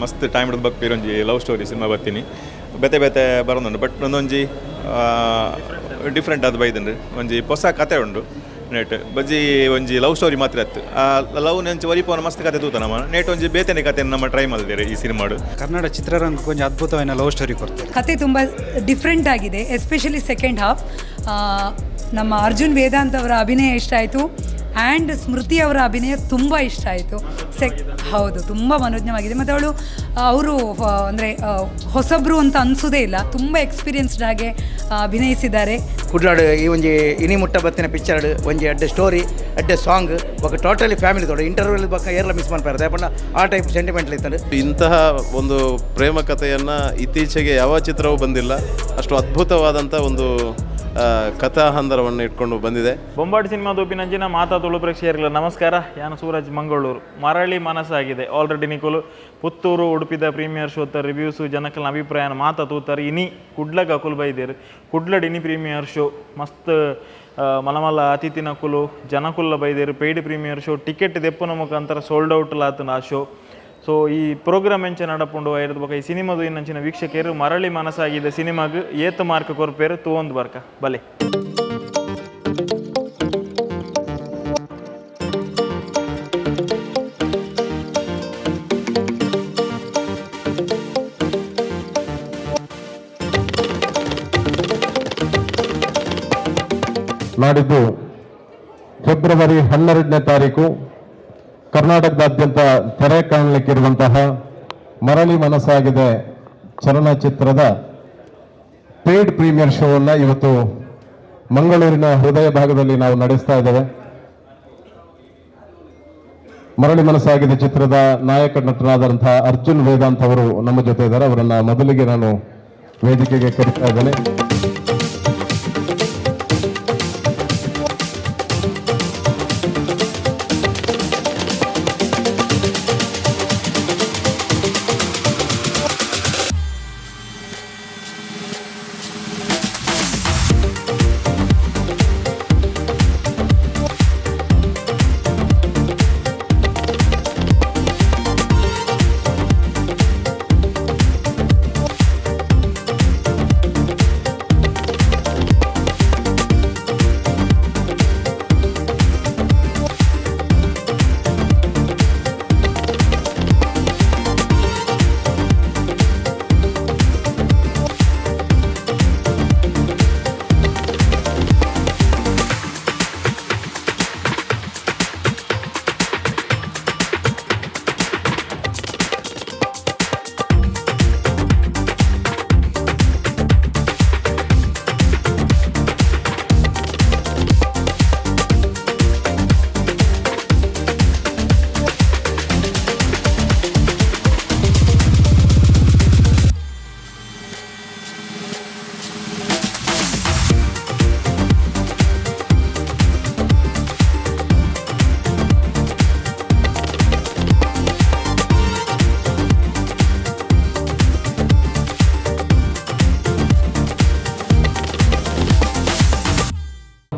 ಮಸ್ತ್ ಟೈಮ್ ಹಿಡಿದು ಬಕ್ ಒಂಜಿ ಲವ್ ಸ್ಟೋರಿ ಸಿನಿಮಾ ಬರ್ತೀನಿ ಬೇತೆ ಬೇತೆ ಬರೋದುಂಡು, ಬಟ್ ಒಂದೊಂಜಿ ಡಿಫ್ರೆಂಟ್ ಅದು ಬೈದುಂಡು. ಒಂಜಿ ಹೊಸ ಕತೆ ಉಂಡು ನೆಟ್ ಬಜ್ಜಿ ಒಂಜಿ ಲವ್ ಸ್ಟೋರಿ ಮಾತ್ರ ಇತ್ತು. ಆ ಲವ್ ಒಂಜಿ ಒರಿಪೋನ ಮಸ್ತ್ ಕತೆ ತೂತ ನಮ್ಮ ನೇಟ್ ಒಂಜಿ ಬೇತೆನೆ ಕತೆ ನಮ್ಮ ಟ್ರೈ ಮಾಡಿದ್ದೇವೆ ಈ ಸಿನಿಮಾಡು. ಕನ್ನಡ ಚಿತ್ರರಂಗಕ್ಕೆ ಒಂಜಿ ಅದ್ಭುತವಾದ ಲವ್ ಸ್ಟೋರಿ ಕೊಡ್ತಾರೆ. ಕತೆ ತುಂಬ ಡಿಫ್ರೆಂಟ್ ಆಗಿದೆ, ಎಸ್ಪೆಷಲಿ ಸೆಕೆಂಡ್ ಹಾಫ್. ನಮ್ಮ ಅರ್ಜುನ್ ವೇದಾಂತ್ ಅವರ ಅಭಿನಯ ಇಷ್ಟ ಆಯಿತು ಆ್ಯಂಡ್ ಸ್ಮೃತಿ ಅವರ ಅಭಿನಯ ತುಂಬ ಇಷ್ಟ ಆಯಿತು. ಹೌದು, ತುಂಬ ಮನೋಜ್ಞವಾಗಿದೆ. ಮತ್ತು ಅವರು ಅಂದರೆ ಹೊಸಬ್ರು ಅಂತ ಅನಿಸೋದೇ ಇಲ್ಲ, ತುಂಬ ಎಕ್ಸ್ಪೀರಿಯನ್ಸ್ಡ್ ಹಾಗೆ ಅಭಿನಯಿಸಿದ್ದಾರೆ. ಕುಡ್ಲಾಡು ಈ ಒಂಜಿ ಇನಿ ಮುಟ್ಟ ಬತ್ತಿನ ಪಿಕ್ಚರ್ ಒಂಜಿ ಎಡ್ಡೆ ಸ್ಟೋರಿ, ಎಡ್ಡೆ ಸಾಂಗ್ ಬೊಕ ಟೋಟಲಿ ಫ್ಯಾಮಿಲಿ ತೋಡ. ಇಂಟರ್ವ್ಯೂಲ್ ಬೊಕ ಏರ್ಲ ಮಿಸ್ ಮನ್ಪಾರೆ ಪಂಡ ಆ ಟೈಪ್ ಸೆಂಟಿಮೆಂಟ್ ಇತ್ತಂಡು. ಇಂತಹ ಒಂದು ಪ್ರೇಮ ಕಥೆಯನ್ನು ಇತ್ತೀಚೆಗೆ ಯಾವ ಚಿತ್ರವೂ ಬಂದಿಲ್ಲ. ಅಷ್ಟು ಅದ್ಭುತವಾದಂಥ ಒಂದು ಕಥಾಹಂದರವನ್ನು ಇಟ್ಕೊಂಡು ಬಂದಿದೆ. ಬೊಂಬಾಟ್ ಸಿನಿಮಾ ದೊಪ್ಪಿನಂಚಿನ ಮಾತಾ ತುಳು ಪ್ರೇಕ್ಷಕರಿಗೆ ನಮಸ್ಕಾರ. ಯಾನು ಸೂರಜ್ ಮಂಗಳೂರು. ಮರಳಿ ಮನಸ್ಸಾಗಿದೆ ಆಲ್ರೆಡಿ ನಿಕೋಲು ಪುತ್ತೂರು ಉಡುಪಿದ ಪ್ರೀಮಿಯರ್ ಶೋತ ರಿವ್ಯೂಸು ಜನಕಲ್ನ ಅಭಿಪ್ರಾಯನ ಮಾತಾ ತೂತಾರೆ. ಇನಿ ಕುಡ್ಲಗ ಅಕುಲು ಬೈದೇರು. ಕುಡ್ಲಡ್ ಇನಿ ಪ್ರೀಮಿಯರ್ ಶೋ ಮಸ್ತ್ ಮಲಮಲ್ಲ ಅತಿಥಿನಕುಲು ಜನಕುಲ್ಲ ಬೈದೇರು. ಪೇಯ್ಡ್ ಪ್ರೀಮಿಯರ್ ಶೋ ಟಿಕೆಟ್ ದೆಪ್ಪುನ ಮುಖಾಂತರ ಸೋಲ್ಡ್ ಔಟ್ ಲಾತನ ಆ ಶೋ. ಸೊ ಈ ಪ್ರೋಗ್ರಾಮ್ ಎಂಚ ನಡಪುಂಡು ಐರ್ದ ಬೊಕ ಈ ಸಿನಿಮಾದು ಇನ್ನಂಚಿನ ವೀಕ್ಷಕರು ಮರಳಿ ಮನಸ್ಸಾಗಿದೆ ಸಿನಿಮಾಗ್ ಏತ್ ಮಾರ್ಕ್ ಕೊರ್ಪೇರು ತೂವೊಂದು ಬರ್ಕ ಬಲೆ. ನಾಡಿದ್ದು ಫೆಬ್ರವರಿ 12ನೇ ತಾರೀಕು ಕರ್ನಾಟಕದಾದ್ಯಂತ ತೆರೆ ಕಾಣಲಿಕ್ಕಿರುವಂತಹ ಮರಳಿ ಮನಸ್ಸಾಗಿದೆ ಚಲನಚಿತ್ರದ ಪೇಯ್ಡ್ ಪ್ರೀಮಿಯರ್ ಶೋವನ್ನು ಇವತ್ತು ಮಂಗಳೂರಿನ ಹೃದಯ ಭಾಗದಲ್ಲಿ ನಾವು ನಡೆಸ್ತಾ ಇದ್ದೇವೆ. ಮರಳಿ ಮನಸ್ಸಾಗಿದೆ ಚಿತ್ರದ ನಾಯಕ ನಟರಾದಂತಹ ಅರ್ಜುನ್ ವೇದಾಂತ್ ಅವರು ನಮ್ಮ ಜೊತೆ ಇದ್ದಾರೆ. ಅವರನ್ನ ಮೊದಲಿಗೆ ನಾನು ವೇದಿಕೆಗೆ ಕರೀತಾ ಇದ್ದೇನೆ.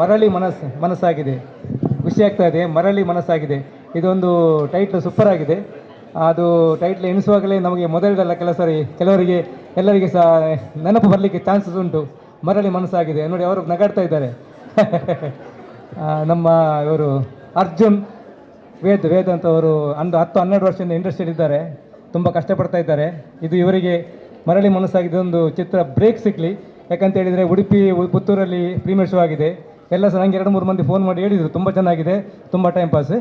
ಮರಳಿ ಮನಸ್ಸಾಗಿದೆ, ಖುಷಿ ಆಗ್ತಾ ಇದೆ. ಮರಳಿ ಮನಸ್ಸಾಗಿದೆ, ಇದೊಂದು ಟೈಟ್ಲ್ ಸೂಪರ್ ಆಗಿದೆ. ಅದು ಟೈಟ್ಲ್ ಎಣಿಸುವಾಗಲೇ ನಮಗೆ ಮೊದಲದಲ್ಲ ಕೆಲವು ಸರಿ ಕೆಲವರಿಗೆ ಎಲ್ಲರಿಗೆ ಸಹ ನೆನಪು ಬರಲಿಕ್ಕೆ ಚಾನ್ಸಸ್ ಉಂಟು. ಮರಳಿ ಮನಸ್ಸಾಗಿದೆ ನೋಡಿ, ಅವರು ನಗಾಡ್ತಾ ಇದ್ದಾರೆ. ನಮ್ಮ ಇವರು ಅರ್ಜುನ್ ವೇದ್ ಅಂತ ಅವರು ಅಂದು 10-12 ವರ್ಷದಿಂದ ಇಂಡಸ್ಟ್ರಿಯಲ್ಲಿದ್ದಾರೆ. ತುಂಬ ಕಷ್ಟಪಡ್ತಾ ಇದ್ದಾರೆ. ಇದು ಇವರಿಗೆ ಮರಳಿ ಮನಸ್ಸಾಗಿದೆ ಒಂದು ಚಿತ್ರ ಬ್ರೇಕ್ ಸಿಕ್ಕಲಿ. ಯಾಕಂತ ಹೇಳಿದರೆ ಉಡುಪಿ ಪುತ್ತೂರಲ್ಲಿ ಪ್ರೀಮಿಯರ್ ಶೋ ಆಗಿದೆ. ಎಲ್ಲ ಸಹ ನನಗೆ 2-3 ಮಂದಿ ಫೋನ್ ಮಾಡಿ ಹೇಳಿದರು, ತುಂಬ ಚೆನ್ನಾಗಿದೆ, ತುಂಬ ಟೈಮ್ ಪಾಸ್.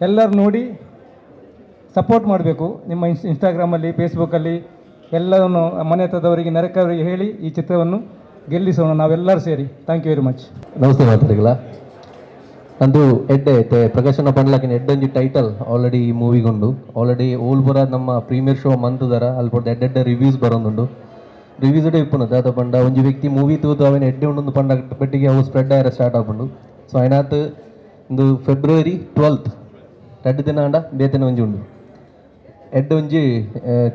ಎಲ್ಲರೂ ನೋಡಿ ಸಪೋರ್ಟ್ ಮಾಡಬೇಕು. ನಿಮ್ಮ ಇನ್ಸ್ಟಾಗ್ರಾಮಲ್ಲಿ, ಫೇಸ್ಬುಕ್ಕಲ್ಲಿ ಎಲ್ಲವನ್ನು ಮನೆ ಹತ್ರದವರಿಗೆ, ನೆರೆಕವರಿಗೆ ಹೇಳಿ ಈ ಚಿತ್ರವನ್ನು ಗೆಲ್ಲಿಸೋಣ ನಾವೆಲ್ಲರೂ ಸೇರಿ. Thank you very much. Namaste ಮಾತಾಡಿಗಳ. ಅಂದು ಎಡ್ಡೆ ಐತೆ ಪ್ರಕಾಶನ ಪಂಡ್ಲಕಿನ ಎಡ್ಡೊಂಜಿ ಟೈಟಲ್ ಆಲ್ರೆಡಿ ಈ ಮೂವಿಗುಂಡು. ಆಲ್ರೆಡಿ ಓಲ್ ಪೂರ ನಮ್ಮ ಪ್ರೀಮಿಯರ್ ಶೋ ಮಂತುದರ ಅಲ್ಪ ಎಡ್ಡೆ ಎಡ್ಡೆ ರಿವ್ಯೂಸ್ ಬರೋದುಂಡು. ರಿವ್ಯೂಸ್ ಇಪ್ಪುನು ದಾದ ಪಂಡ ಒಂಜಿ ವ್ಯಕ್ತಿ ಮೂವಿ ತೂದು ಅವೆನ್ ಎಡ್ಡೆ ಉಂಡು ಪಂಡ ಪೆಟ್ಟಿಗೆ ಅವು ಸ್ಪ್ರೆಡ್ ಆಯರ ಸ್ಟಾರ್ಟ್ ಆಪುಂಡು. ಸೊ ಐನಾತ್ ಇಂದು ಫೆಬ್ರವರಿ 12 ರಡ್ಡ್ ದಿನ ಆಂಡ ಬೇತನೆ ಒಂಜಿ ಉಂಡು. ಎಡ್ಡೆ ಒಂಜಿ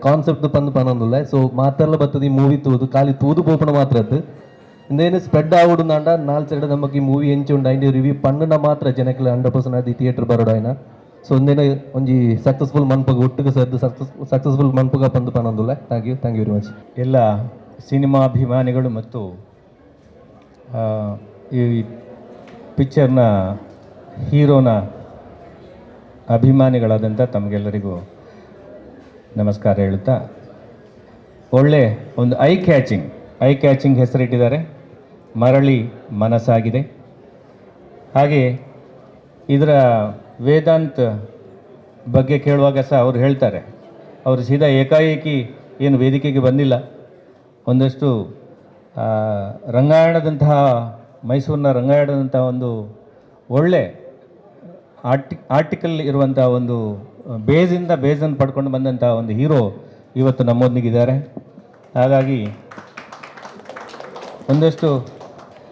ಕಾನ್ಸೆಪ್ಟ್ ಪಂದ್ ಪನೊಂದುಲ್ಲ. ಸೊ ಮಾತೆರ್ಲ ಬತ್ತದ ಈ ಮೂವಿ ತೂದು ಖಾಲಿ ತೂದು ಪೋಪುನ ಮಾತ್ರ ಅತ್ತ್. ಇಂದೇನು ಸ್ಪ್ರೆಡ್ ಆವೊಡು ಅಂಡ ನಾಲ್ ಸೈಡ್ ನಮಕ್ ಈ ಮೂವಿ ಎಂಚ ಉಂಡು ಐಂಡಿ ರಿವ್ಯೂ ಪಂಡುನ ಮಾತ್ರ ಜನಕ್ಲೆ 100% ಅದು ಥಿಯೇಟರ್ ಬರೋಡು ಆಯ್ನ. ಸೊ ಒಂದೇನ ಒಂಜಿ ಸಕ್ಸಸ್ಫುಲ್ ಮನ್ಪುಗ ಒಟ್ಟಿಗೆ ಸೇರ್ದು successful ಮನ್ಪುಗ ಪಂದು ಪನೊಂದುಲ್ಲ. Thank you, thank you very much. ಎಲ್ಲ ಸಿನಿಮಾಭಿಮಾನಿಗಳು ಮತ್ತು ಈ ಪಿಕ್ಚರ್ನ ಹೀರೋನ ಅಭಿಮಾನಿಗಳಾದಂಥ ತಮಗೆಲ್ಲರಿಗೂ ನಮಸ್ಕಾರ ಹೇಳುತ್ತಾ, ಒಳ್ಳೆ ಒಂದು I catching, I catching ಹೆಸರಿಟ್ಟಿದ್ದಾರೆ, ಮರಳಿ ಮನಸ್ಸಾಗಿದೆ. ಹಾಗೆ ಇದರ ವೇದಾಂತ್ ಬಗ್ಗೆ ಕೇಳುವಾಗ ಸಹ ಅವರು ಹೇಳ್ತಾರೆ, ಅವರು ಸೀದಾ ಏಕಾಏಕಿ ಏನು ವೇದಿಕೆಗೆ ಬಂದಿಲ್ಲ. ಒಂದಷ್ಟು ರಂಗಾಯಣದಂತಹ, ಮೈಸೂರಿನ ರಂಗಾಯಣದಂತಹ ಒಂದು ಒಳ್ಳೆ ಆರ್ಟಿಕಲ್ ಇರುವಂಥ ಒಂದು ಬೇಸಿಂದ ಬೇಸನ್ನು ಪಡ್ಕೊಂಡು ಬಂದಂಥ ಒಂದು ಹೀರೋ ಇವತ್ತು ನಮ್ಮೊಂದಿಗಿದ್ದಾರೆ. ಹಾಗಾಗಿ ಒಂದಷ್ಟು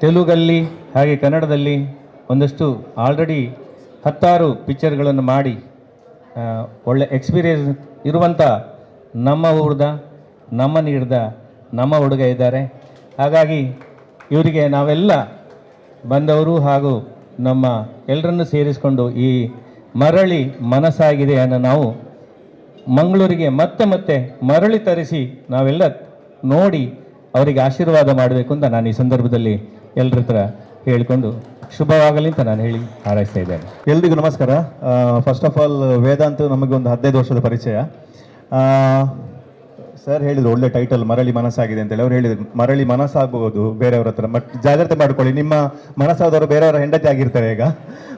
ತೆಲುಗಲ್ಲಿ ಹಾಗೆ ಕನ್ನಡದಲ್ಲಿ ಒಂದಷ್ಟು ಆಲ್ರೆಡಿ ಹತ್ತಾರು ಪಿಕ್ಚರ್ಗಳನ್ನು ಮಾಡಿ ಒಳ್ಳೆ ಎಕ್ಸ್ಪೀರಿಯನ್ಸ್ ಇರುವಂಥ ನಮ್ಮ ಊರ್ದ, ನಮ್ಮ ನೀಡ್ದ, ನಮ್ಮ ಹುಡುಗ ಇದ್ದಾರೆ. ಹಾಗಾಗಿ ಇವರಿಗೆ ನಾವೆಲ್ಲ ಬಂದವರು ಹಾಗೂ ನಮ್ಮ ಎಲ್ಲರನ್ನೂ ಸೇರಿಸಿಕೊಂಡು ಈ ಮರಳಿ ಮನಸ್ಸಾಗಿದೆ ಅನ್ನು ನಾವು ಮಂಗಳೂರಿಗೆ ಮತ್ತೆ ಮತ್ತೆ ಮರಳಿ ತರಿಸಿ ನಾವೆಲ್ಲ ನೋಡಿ ಅವರಿಗೆ ಆಶೀರ್ವಾದ ಮಾಡಬೇಕು ಅಂತ ನಾನು ಈ ಸಂದರ್ಭದಲ್ಲಿ ಎಲ್ಲರ ಹತ್ರ ಹೇಳಿಕೊಂಡು, ಶುಭವಾಗಲಿ ಅಂತ ನಾನು ಹೇಳಿ ಹಾರೈಸ್ತಾ ಇದ್ದೇನೆ. ಎಲ್ರಿಗೂ ನಮಸ್ಕಾರ. ಫಸ್ಟ್ ಆಫ್ ಆಲ್, ವೇದಾಂತ್ ನಮಗೆ ಒಂದು 15 ವರ್ಷದ ಪರಿಚಯ. ಸರ್ ಹೇಳಿದ್ರು, ಒಳ್ಳೆ ಟೈಟಲ್ ಮರಳಿ ಮನಸ್ಸಾಗಿದೆ ಅಂತೇಳಿ. ಅವ್ರು ಹೇಳಿದ್ರು, ಮರಳಿ ಮನಸ್ಸಾಗಬಹುದು ಬೇರೆಯವ್ರ ಹತ್ರ, ಬಟ್ ಜಾಗ್ರತೆ ಮಾಡ್ಕೊಳ್ಳಿ. ನಿಮ್ಮ ಮನಸ್ಸಾದವರು ಬೇರೆಯವರ ಹೆಂಡತಿ ಆಗಿರ್ತಾರೆ ಈಗ.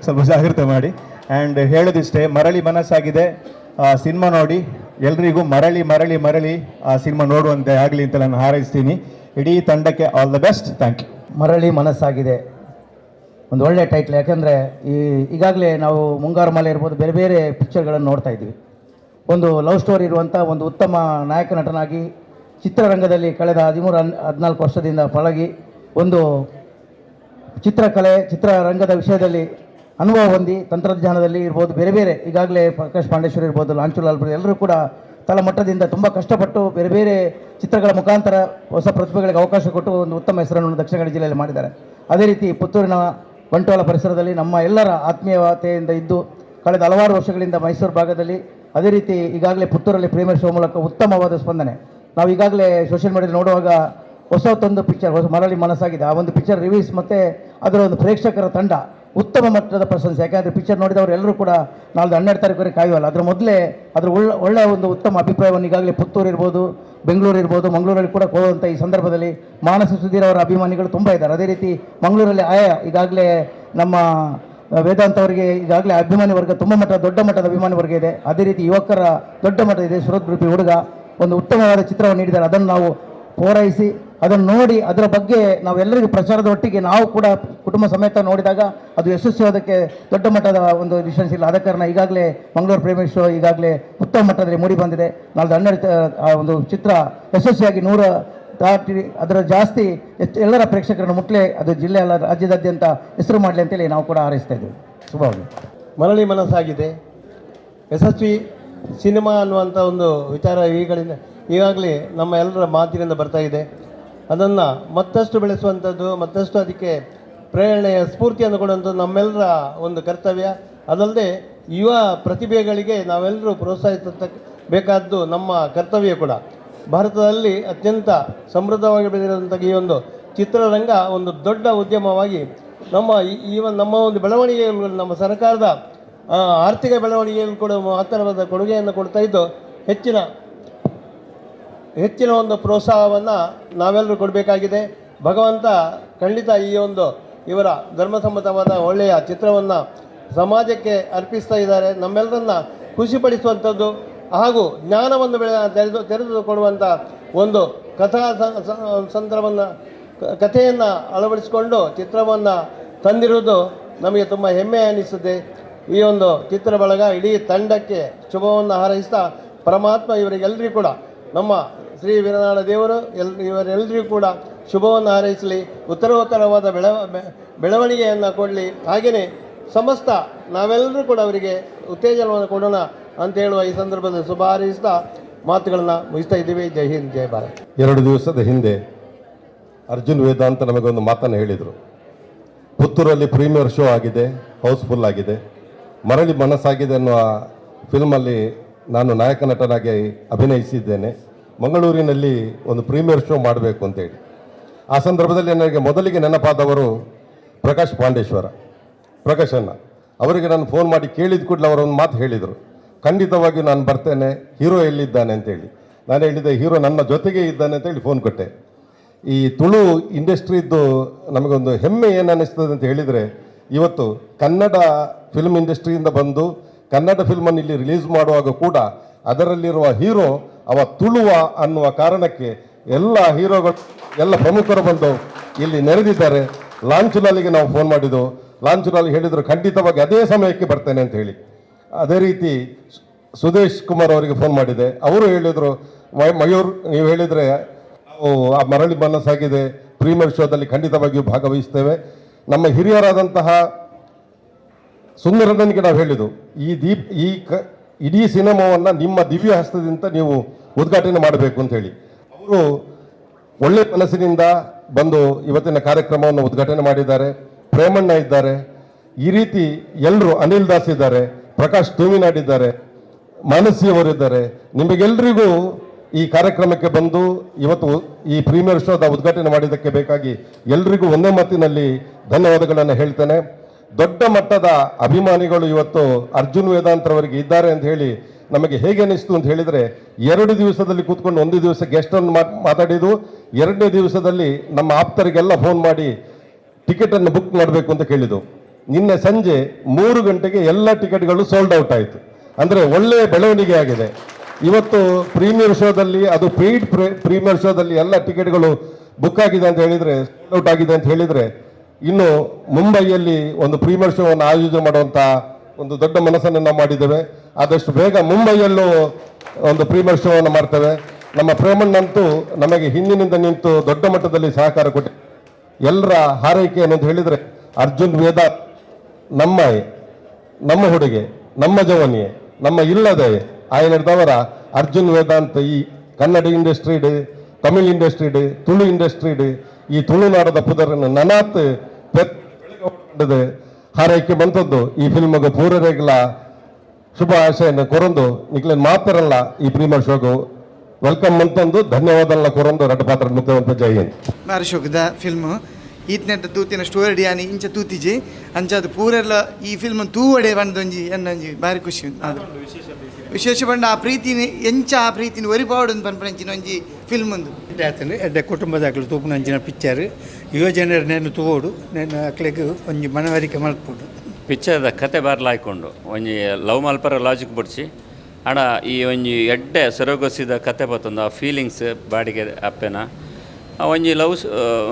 ಸ್ವಲ್ಪ ಜಾಗ್ರತೆ ಮಾಡಿ. ಆ್ಯಂಡ್ ಹೇಳೋದಿಷ್ಟೇ, ಮರಳಿ ಮನಸ್ಸಾಗಿದೆ ಸಿನಿಮಾ ನೋಡಿ ಎಲ್ರಿಗೂ ಮರಳಿ ಮರಳಿ ಮರಳಿ ಆ ಸಿನಿಮಾ ನೋಡುವಂತೆ ಆಗಲಿ ಅಂತ ನಾನು ಹಾರೈಸ್ತೀನಿ. ಇಡೀ ತಂಡಕ್ಕೆ all the best. Thank you. ಮರಳಿ ಮನಸ್ಸಾಗಿದೆ ಒಂದು ಒಳ್ಳೆಯ ಟೈಟ್ಲ್. ಯಾಕೆಂದರೆ ಈಗಾಗಲೇ ನಾವು ಮುಂಗಾರು ಮಳೆ ಇರ್ಬೋದು, ಬೇರೆ ಬೇರೆ ಪಿಕ್ಚರ್ಗಳನ್ನು ನೋಡ್ತಾ ಇದ್ವಿ. ಒಂದು ಲವ್ ಸ್ಟೋರಿ ಇರುವಂಥ ಒಂದು ಉತ್ತಮ ನಾಯಕ ನಟನಾಗಿ ಚಿತ್ರರಂಗದಲ್ಲಿ ಕಳೆದ 13 14 ವರ್ಷದಿಂದ ಪಳಗಿ, ಒಂದು ಚಿತ್ರಕಲೆ, ಚಿತ್ರರಂಗದ ವಿಷಯದಲ್ಲಿ ಅನುಭವ ಹೊಂದಿ, ತಂತ್ರಜ್ಞಾನದಲ್ಲಿ ಇರ್ಬೋದು, ಬೇರೆ ಬೇರೆ, ಈಗಾಗಲೇ ಪ್ರಕಾಶ್ ಪಾಂಡೇಶ್ವರಿ ಇರ್ಬೋದು, ಲಾಂಚುಲಾಲ್, ಎಲ್ಲರೂ ಕೂಡ ತಳಮಟ್ಟದಿಂದ ತುಂಬ ಕಷ್ಟಪಟ್ಟು ಬೇರೆ ಬೇರೆ ಚಿತ್ರಗಳ ಮುಖಾಂತರ ಹೊಸ ಪ್ರತಿಭೆಗಳಿಗೆ ಅವಕಾಶ ಕೊಟ್ಟು ಒಂದು ಉತ್ತಮ ಹೆಸರನ್ನು ದಕ್ಷಿಣ ಕನ್ನಡ ಜಿಲ್ಲೆಯಲ್ಲಿ ಮಾಡಿದ್ದಾರೆ. ಅದೇ ರೀತಿ ಪುತ್ತೂರಿನ ಬಂಟ್ವಾಳ ಪರಿಸರದಲ್ಲಿ ನಮ್ಮ ಎಲ್ಲರ ಆತ್ಮೀಯತೆಯಿಂದ ಇದ್ದು, ಕಳೆದ ಹಲವಾರು ವರ್ಷಗಳಿಂದ ಮೈಸೂರು ಭಾಗದಲ್ಲಿ, ಅದೇ ರೀತಿ ಈಗಾಗಲೇ ಪುತ್ತೂರಲ್ಲಿ ಪ್ರೀಮಿಯರ್ ಶೋ ಮೂಲಕ ಉತ್ತಮವಾದ ಸ್ಪಂದನೆ. ನಾವು ಈಗಾಗಲೇ ಸೋಷಿಯಲ್ ಮೀಡಿಯಾದಲ್ಲಿ ನೋಡುವಾಗ ಹೊಸತೊಂದು ಪಿಕ್ಚರ್, ಹೊಸ ಮರಳಿ ಮನಸ್ಸಾಗಿದೆ, ಆ ಒಂದು ಪಿಕ್ಚರ್ ರಿವ್ಯೂಸ್ ಮತ್ತು ಅದರ ಒಂದು ಪ್ರೇಕ್ಷಕರ ತಂಡ ಉತ್ತಮ ಮಟ್ಟದ ಪ್ರಶಂಸೆ. ಯಾಕಂದರೆ ಪಿಕ್ಚರ್ ನೋಡಿದವರು ಎಲ್ಲರೂ ಕೂಡ ನಾಳ್ದು 12 ತಾರೀಕುವರೆಗೆ ಕಾಯುವಲ್ಲ, ಅದರ ಮೊದಲೇ ಅದರ ಒಳ್ಳೆಯ ಒಂದು ಉತ್ತಮ ಅಭಿಪ್ರಾಯವನ್ನು ಈಗಾಗಲೇ ಪುತ್ತೂರು ಇರ್ಬೋದು, ಬೆಂಗಳೂರು ಇರ್ಬೋದು, ಮಂಗಳೂರಲ್ಲಿ ಕೂಡ ಕೊಡುವಂಥ ಈ ಸಂದರ್ಭದಲ್ಲಿ ಮಾನಸ ಸುಧೀರ್ ಅವರ ಅಭಿಮಾನಿಗಳು ತುಂಬ ಇದ್ದಾರೆ. ಅದೇ ರೀತಿ ಮಂಗಳೂರಲ್ಲಿ ಆಯಾ ಈಗಾಗಲೇ ನಮ್ಮ ವೇದಾಂತ್ ಅವರಿಗೆ ಈಗಾಗಲೇ ಅಭಿಮಾನಿ ವರ್ಗ ತುಂಬ ಮಟ್ಟ, ದೊಡ್ಡ ಮಟ್ಟದ ಅಭಿಮಾನಿ ವರ್ಗ ಇದೆ. ಅದೇ ರೀತಿ ಯುವಕರ ದೊಡ್ಡ ಮಟ್ಟ ಇದೆ. ಸುರತ್ ರೂಪಿ ಹುಡುಗ ಒಂದು ಉತ್ತಮವಾದ ಚಿತ್ರವನ್ನು ನೀಡಿದ್ದಾರೆ. ಅದನ್ನು ನಾವು ಪೂರೈಸಿ, ಅದನ್ನು ನೋಡಿ, ಅದರ ಬಗ್ಗೆ ನಾವೆಲ್ಲರಿಗೂ ಪ್ರಚಾರದ ಒಟ್ಟಿಗೆ ನಾವು ಕೂಡ ಕುಟುಂಬ ಸಮೇತ ನೋಡಿದಾಗ ಅದು ಯಶಸ್ವಿಯಾದಕ್ಕೆ ದೊಡ್ಡ ಮಟ್ಟದ ಒಂದು ಡಿಸ್ಟೆನ್ಸ್ ಇಲ್ಲ. ಆದ ಕಾರಣ ಈಗಾಗಲೇ ಮಂಗಳೂರು ಪ್ರೀಮಿಯರ್ ಶೋ ಈಗಾಗಲೇ ಉತ್ತಮ ಮಟ್ಟದಲ್ಲಿ ಮೂಡಿ ಬಂದಿದೆ. ನಾಳ್ದು 12 ಆ ಒಂದು ಚಿತ್ರ ಯಶಸ್ವಿಯಾಗಿ 100 ದಾಟಿ, ಅದರ ಜಾಸ್ತಿ ಹೆಚ್ಚು ಎಲ್ಲರ ಪ್ರೇಕ್ಷಕರನ್ನು ಮುಟ್ಟಲೆ, ಅದು ಜಿಲ್ಲೆ ಅಲ್ಲ, ರಾಜ್ಯದಾದ್ಯಂತ ಹೆಸರು ಮಾಡಲಿ ಅಂತೇಳಿ ನಾವು ಕೂಡ ಹಾರೈಸ್ತಾ ಇದ್ದೀವಿ. ಶುಭವಾಗಲಿ. ಮರಳಿ ಮನಸ್ಸಾಗಿದೆ ಯಶಸ್ವಿ ಸಿನಿಮಾ ಅನ್ನುವಂಥ ಒಂದು ವಿಚಾರ ಈಗಳಿಂದ ಈಗಾಗಲೇ ನಮ್ಮ ಎಲ್ಲರ ಮಾತಿನಿಂದ ಬರ್ತಾ ಇದೆ. ಅದನ್ನು ಮತ್ತಷ್ಟು ಬೆಳೆಸುವಂಥದ್ದು, ಮತ್ತಷ್ಟು ಅದಕ್ಕೆ ಪ್ರೇರಣೆಯ ಸ್ಫೂರ್ತಿಯನ್ನು ಕೊಡುವಂಥದ್ದು ನಮ್ಮೆಲ್ಲರ ಒಂದು ಕರ್ತವ್ಯ. ಅದಲ್ಲದೆ ಯುವ ಪ್ರತಿಭೆಗಳಿಗೆ ನಾವೆಲ್ಲರೂ ಪ್ರೋತ್ಸಾಹಿಸತಕ್ಕ ಬೇಕಾದ್ದು ನಮ್ಮ ಕರ್ತವ್ಯ ಕೂಡ. ಭಾರತದಲ್ಲಿ ಅತ್ಯಂತ ಸಮೃದ್ಧವಾಗಿ ಬೆಳೆದಿರುವಂಥ ಈ ಒಂದು ಚಿತ್ರರಂಗ ಒಂದು ದೊಡ್ಡ ಉದ್ಯಮವಾಗಿ ನಮ್ಮ ಈ ಈ ಒಂದು ನಮ್ಮ ಒಂದು ಬೆಳವಣಿಗೆಗಳು, ನಮ್ಮ ಸರ್ಕಾರದ ಆರ್ಥಿಕ ಬೆಳವಣಿಗೆಯಲ್ಲಿ ಕೂಡ ಮಹತ್ತರವಾದ ಕೊಡುಗೆಯನ್ನು ಕೊಡ್ತಾ ಇದ್ದು, ಹೆಚ್ಚಿನ ಹೆಚ್ಚಿನ ಒಂದು ಪ್ರೋತ್ಸಾಹವನ್ನು ನಾವೆಲ್ಲರೂ ಕೊಡಬೇಕಾಗಿದೆ. ಭಗವಂತ ಖಂಡಿತ ಈ ಒಂದು ಇವರ ಧರ್ಮಸಮ್ಮತವಾದ ಒಳ್ಳೆಯ ಚಿತ್ರವನ್ನು ಸಮಾಜಕ್ಕೆ ಅರ್ಪಿಸ್ತಾ ಇದ್ದಾರೆ. ನಮ್ಮೆಲ್ಲರನ್ನ ಖುಷಿಪಡಿಸುವಂಥದ್ದು ಹಾಗೂ ಜ್ಞಾನವನ್ನು ತೆರೆದು ತೆರೆದುಕೊಡುವಂಥ ಒಂದು ಕಥಾ ಸಂದರ್ಭವನ್ನು, ಕಥೆಯನ್ನು ಅಳವಡಿಸಿಕೊಂಡು ಚಿತ್ರವನ್ನು ತಂದಿರುವುದು ನಮಗೆ ತುಂಬ ಹೆಮ್ಮೆ ಅನ್ನಿಸುತ್ತೆ. ಈ ಒಂದು ಚಿತ್ರ ಬಳಗ, ಇಡೀ ತಂಡಕ್ಕೆ ಶುಭವನ್ನು ಹಾರೈಸ್ತಾ, ಪರಮಾತ್ಮ ಇವರಿಗೆಲ್ಲರಿಗೂ ಕೂಡ, ನಮ್ಮ ಶ್ರೀ ವೀರನಾಡ ದೇವರು ಇವರೆಲ್ಲರಿಗೂ ಕೂಡ ಶುಭವನ್ನು ಹಾರೈಸಲಿ, ಉತ್ತರೋತ್ತರವಾದ ಬೆಳವಣಿಗೆಯನ್ನು ಕೊಡಲಿ. ಹಾಗೆಯೇ ಸಮಸ್ತ ನಾವೆಲ್ಲರೂ ಕೂಡ ಅವರಿಗೆ ಉತ್ತೇಜನವನ್ನು ಕೊಡೋಣ ಅಂತ ಹೇಳುವ ಈ ಸಂದರ್ಭದಲ್ಲಿ ಶುಭ ಹಾರೈಸ್ತಾ ಮಾತುಗಳನ್ನು ಮುಗಿಸ್ತಾ ಇದ್ದೀವಿ. ಜೈ ಹಿಂದ್, ಜೈ ಭಾರತ್. 2 ದಿವಸದ ಹಿಂದೆ ಅರ್ಜುನ್ ವೇದಾಂತ ನಮಗೊಂದು ಮಾತನ್ನು ಹೇಳಿದರು. ಪುತ್ತೂರಲ್ಲಿ ಪ್ರೀಮಿಯರ್ ಶೋ ಆಗಿದೆ, ಹೌಸ್ಫುಲ್ ಆಗಿದೆ. ಮರಳಿ ಮನಸ್ಸಾಗಿದೆ ಅನ್ನುವ ಫಿಲ್ಮಲ್ಲಿ ನಾನು ನಾಯಕ ನಟನಾಗಿ ಅಭಿನಯಿಸಿದ್ದೇನೆ. ಮಂಗಳೂರಿನಲ್ಲಿ ಒಂದು ಪ್ರೀಮಿಯರ್ ಶೋ ಮಾಡಬೇಕು ಅಂತೇಳಿ ಆ ಸಂದರ್ಭದಲ್ಲಿ ನನಗೆ ಮೊದಲಿಗೆ ನೆನಪಾದವರು ಪ್ರಕಾಶ್ ಪಾಂಡೇಶ್ವರ, ಪ್ರಕಾಶ್ ಅಣ್ಣ. ಅವರಿಗೆ ನಾನು ಫೋನ್ ಮಾಡಿ ಕೇಳಿದ ಕೂಡಲೇ ಅವರು ಒಂದು ಮಾತು ಹೇಳಿದರು, "ಖಂಡಿತವಾಗಿಯೂ ನಾನು ಬರ್ತೇನೆ, ಹೀರೋ ಎಲ್ಲಿದ್ದಾನೆ?" ಅಂತೇಳಿ. ನಾನು ಹೇಳಿದೆ, "ಹೀರೋ ನನ್ನ ಜೊತೆಗೆ ಇದ್ದಾನೆ" ಅಂತೇಳಿ ಫೋನ್ ಕೊಟ್ಟೆ. ಈ ತುಳು ಇಂಡಸ್ಟ್ರಿದ್ದು ನಮಗೊಂದು ಹೆಮ್ಮೆ ಏನು ಅನ್ನಿಸ್ತದೆ ಅಂತ ಹೇಳಿದರೆ, ಇವತ್ತು ಕನ್ನಡ ಫಿಲ್ಮ್ ಇಂಡಸ್ಟ್ರಿಯಿಂದ ಬಂದು ಕನ್ನಡ ಫಿಲ್ಮನ್ನು ಇಲ್ಲಿ ರಿಲೀಸ್ ಮಾಡುವಾಗ ಕೂಡ ಅದರಲ್ಲಿರುವ ಹೀರೋ ಅವ ತುಳುವ ಅನ್ನುವ ಕಾರಣಕ್ಕೆ ಎಲ್ಲ ಹೀರೋಗಳು, ಎಲ್ಲ ಪ್ರಮುಖರು ಬಂದು ಇಲ್ಲಿ ನೆರೆದಿದ್ದಾರೆ. ಲಾಂಚುಲಾಲಿಗೆ ನಾವು ಫೋನ್ ಮಾಡಿದ್ದು. ಲಾಂಚುಲಾಲ್ ಹೇಳಿದರು, ಖಂಡಿತವಾಗಿ ಅದೇ ಸಮಯಕ್ಕೆ ಬರ್ತೇನೆ ಅಂತ ಹೇಳಿ. ಅದೇ ರೀತಿ ಸುದೇಶ್ ಕುಮಾರ್ ಅವರಿಗೆ ಫೋನ್ ಮಾಡಿದೆ. ಅವರು ಹೇಳಿದರು, "ಮಯೂರ್, ನೀವು ಹೇಳಿದರೆ ನಾವು ಆ ಮರಳಿ ಮನಸ್ಸಾಗಿದೆ ಪ್ರೀಮಿಯರ್ ಶೋದಲ್ಲಿ ಖಂಡಿತವಾಗಿಯೂ ಭಾಗವಹಿಸ್ತೇವೆ." ನಮ್ಮ ಹಿರಿಯರಾದಂತಹ ಸುಂದರನಿಗೆ ನಾವು ಹೇಳಿದ್ದು, ಈ ದೀಪ್ ಈ ಕ ಇಡೀ ಸಿನಿಮಾವನ್ನು ನಿಮ್ಮ ದಿವ್ಯ ಹಸ್ತದಿಂದ ನೀವು ಉದ್ಘಾಟನೆ ಮಾಡಬೇಕು ಅಂತ ಹೇಳಿ. ಅವರು ಒಳ್ಳೆ ಮನಸ್ಸಿನಿಂದ ಬಂದು ಇವತ್ತಿನ ಕಾರ್ಯಕ್ರಮವನ್ನು ಉದ್ಘಾಟನೆ ಮಾಡಿದ್ದಾರೆ. ಪ್ರೇಮಣ್ಣ ಇದ್ದಾರೆ. ಈ ರೀತಿ ಎಲ್ಲರೂ, ಅನಿಲ್ ದಾಸ್ ಇದ್ದಾರೆ, ಪ್ರಕಾಶ್ ತೂಮಿನಾಡ್ ಇದ್ದಾರೆ, ಮಾನಸಿಯವರಿದ್ದಾರೆ. ನಿಮಗೆಲ್ಲರಿಗೂ ಈ ಕಾರ್ಯಕ್ರಮಕ್ಕೆ ಬಂದು ಇವತ್ತು ಈ ಪ್ರೀಮಿಯರ್ ಶೋದ ಉದ್ಘಾಟನೆ ಮಾಡಿದ್ದಕ್ಕೆ ಬೇಕಾಗಿ ಎಲ್ರಿಗೂ ಒಂದೇ ಮಾತಿನಲ್ಲಿ ಧನ್ಯವಾದಗಳನ್ನು ಹೇಳ್ತೇನೆ. ದೊಡ್ಡ ಮಟ್ಟದ ಅಭಿಮಾನಿಗಳು ಇವತ್ತು ಅರ್ಜುನ್ ವೇದಾಂತ್ರವರಿಗೆ ಇದ್ದಾರೆ ಅಂತ ಹೇಳಿ ನಮಗೆ ಹೇಗೆ ಅನಿಸ್ತು ಅಂತ ಹೇಳಿದರೆ, 2 ದಿವಸದಲ್ಲಿ ಕೂತ್ಕೊಂಡು, ಒಂದು ದಿವಸ ಗೆಸ್ಟನ್ನು ಮಾತಾಡಿದ್ದು, ಎರಡನೇ ದಿವಸದಲ್ಲಿ ನಮ್ಮ ಆಪ್ತರಿಗೆಲ್ಲ ಫೋನ್ ಮಾಡಿ ಟಿಕೆಟನ್ನು ಬುಕ್ ಮಾಡಬೇಕು ಅಂತ ಕೇಳಿದ್ದು. ನಿನ್ನೆ ಸಂಜೆ 3 ಗಂಟೆಗೆ ಎಲ್ಲ ಟಿಕೆಟ್ಗಳು ಸೋಲ್ಡ್ ಔಟ್ ಆಯಿತು. ಅಂದರೆ ಒಳ್ಳೆಯ ಬೆಳವಣಿಗೆ ಆಗಿದೆ. ಇವತ್ತು ಪ್ರೀಮಿಯರ್ ಶೋದಲ್ಲಿ, ಅದು ಪೇಯ್ಡ್ ಪ್ರೀಮಿಯರ್ ಶೋದಲ್ಲಿ ಎಲ್ಲ ಟಿಕೆಟ್ಗಳು ಬುಕ್ ಆಗಿದೆ ಅಂತ ಹೇಳಿದರೆ, ಸೋಲ್ಡ್ ಔಟ್ ಆಗಿದೆ ಅಂತ ಹೇಳಿದರೆ, ಇನ್ನು ಮುಂಬೈಯಲ್ಲಿ ಒಂದು ಪ್ರೀಮಿಯರ್ ಶೋವನ್ನು ಆಯೋಜನೆ ಮಾಡುವಂಥ ಒಂದು ದೊಡ್ಡ ಮನಸ್ಸನ್ನು ನಾವು ಮಾಡಿದ್ದೇವೆ. ಆದಷ್ಟು ಬೇಗ ಮುಂಬೈಯಲ್ಲೂ ಒಂದು ಪ್ರೀಮಿಯರ್ ಶೋವನ್ನು ಮಾಡ್ತೇವೆ. ನಮ್ಮ ಪ್ರೇಮಣ್ಣಂತೂ ನಮಗೆ ಹಿಂದಿನಿಂದ ನಿಂತು ದೊಡ್ಡ ಮಟ್ಟದಲ್ಲಿ ಸಹಕಾರ ಕೊಟ್ಟು, ಎಲ್ಲರ ಹಾರೈಕೆ ಏನು ಅಂತ ಹೇಳಿದರೆ, ಅರ್ಜುನ್ ವೇದ ನಮ್ಮ ನಮ್ಮ ಹುಡುಗೆ, ನಮ್ಮ ಜವನಿಯೆ, ನಮ್ಮ ಇಲ್ಲದೆ ಆಯನದವರ ಅರ್ಜುನ್ ವೇದಾಂತ್ ಈ ಕನ್ನಡ ಇಂಡಸ್ಟ್ರಿಡ್, ತಮಿಳ್ ಇಂಡಸ್ಟ್ರಿಡ್, ತುಳು ಇಂಡಸ್ಟ್ರಿಡ್ ಈ ತುಳುನಾಡದ ಪುದರನ್ನು ನನಾತ್ ಹಾರೈಕೆ ಬಂತದ್ದು. ಈ ಫಿಲ್ಮ್ಗೆ ಪೂರರೆಗ್ಲ ಶುಭ ಆಶಯನ್ನು ಕೊರೊಂದು, ನಿಕ್ಲೆನ್ ಮಾತ್ರಲ್ಲ ಈ ಪ್ರೀಮಿಯರ್ ಶೋಗು welcome ಅಂತಂದು ಧನ್ಯವಾದ ಕೊರೊಂದು ರಡ್ಡ್ ಪಾತೆರ ಮುಖ್ಯಮಂತ್ರಿ. ಜೈ ಹಿಂದ್. ಬಾರಿ ಶೋಕುದ ಫಿಲ್ಮ್. ಈತ್ನೆಟ್ಟ ತೂತಿನ ಸ್ಟೋರಿ ಯಾನಿ ಇಂಚ ತೂತಿಜಿ. ಅಂಚಾದ್ ಪೂರೆಲ್ಲ ಈ ಫಿಲ್ಮ್ ತೂವಡೆ ಪಂಡೊಂಜಿ ಎನ್ನೊಂಜಿ ಬಾರಿ ಖುಷಿ ಉಂಟು. ವಿಶೇಷ ಪಂಡ ಆ ಪ್ರೀತಿನಿ ಎಂಚ ಆ ಪ್ರೀತಿನಿ ಒರಿಪಾವಡು ಪನ್ಪನಂಚಿನ ಒಂಜಿ ಫಿಲ್ಮ್ ಒಂದು. ಎಡ್ಡೆ ಆತಂಡು. ಎಡ್ಡೆ ಕುಟುಂಬದಾಗಲು ತೂಪುನಂಚಿನ ಪಿಕ್ಚರ್. ಯುವ ಜನರು ನೇನು ತೂವೋಡು, ನೇನು ಅಕ್ಲೆಗ್ ಒಂಜಿ ಮನವರಿಕೆ ಮಲ್ಪೊಡು. ಪಿಕ್ಚರ್ದ ಕತೆ ಬಾರ್ಲ ಆಯ್ಕೊಂಡು ಒಂಜಿ ಲವ್ ಮಲ್ಪರ ಲಾಜಿಕ್ ಬುಡ್ಚಿ ಆಡ ಈ ಒಂಜಿ ಎಡ್ಡೆ ಸೊರಗೊಸಿದ ಕತೆ ಬತ್ತೊಂದು ಆ ಫೀಲಿಂಗ್ಸ್ ಬಾಡಿಗೆ ಅಪ್ಪೆನ ಆ ಒಂಜಿ ಲವ್,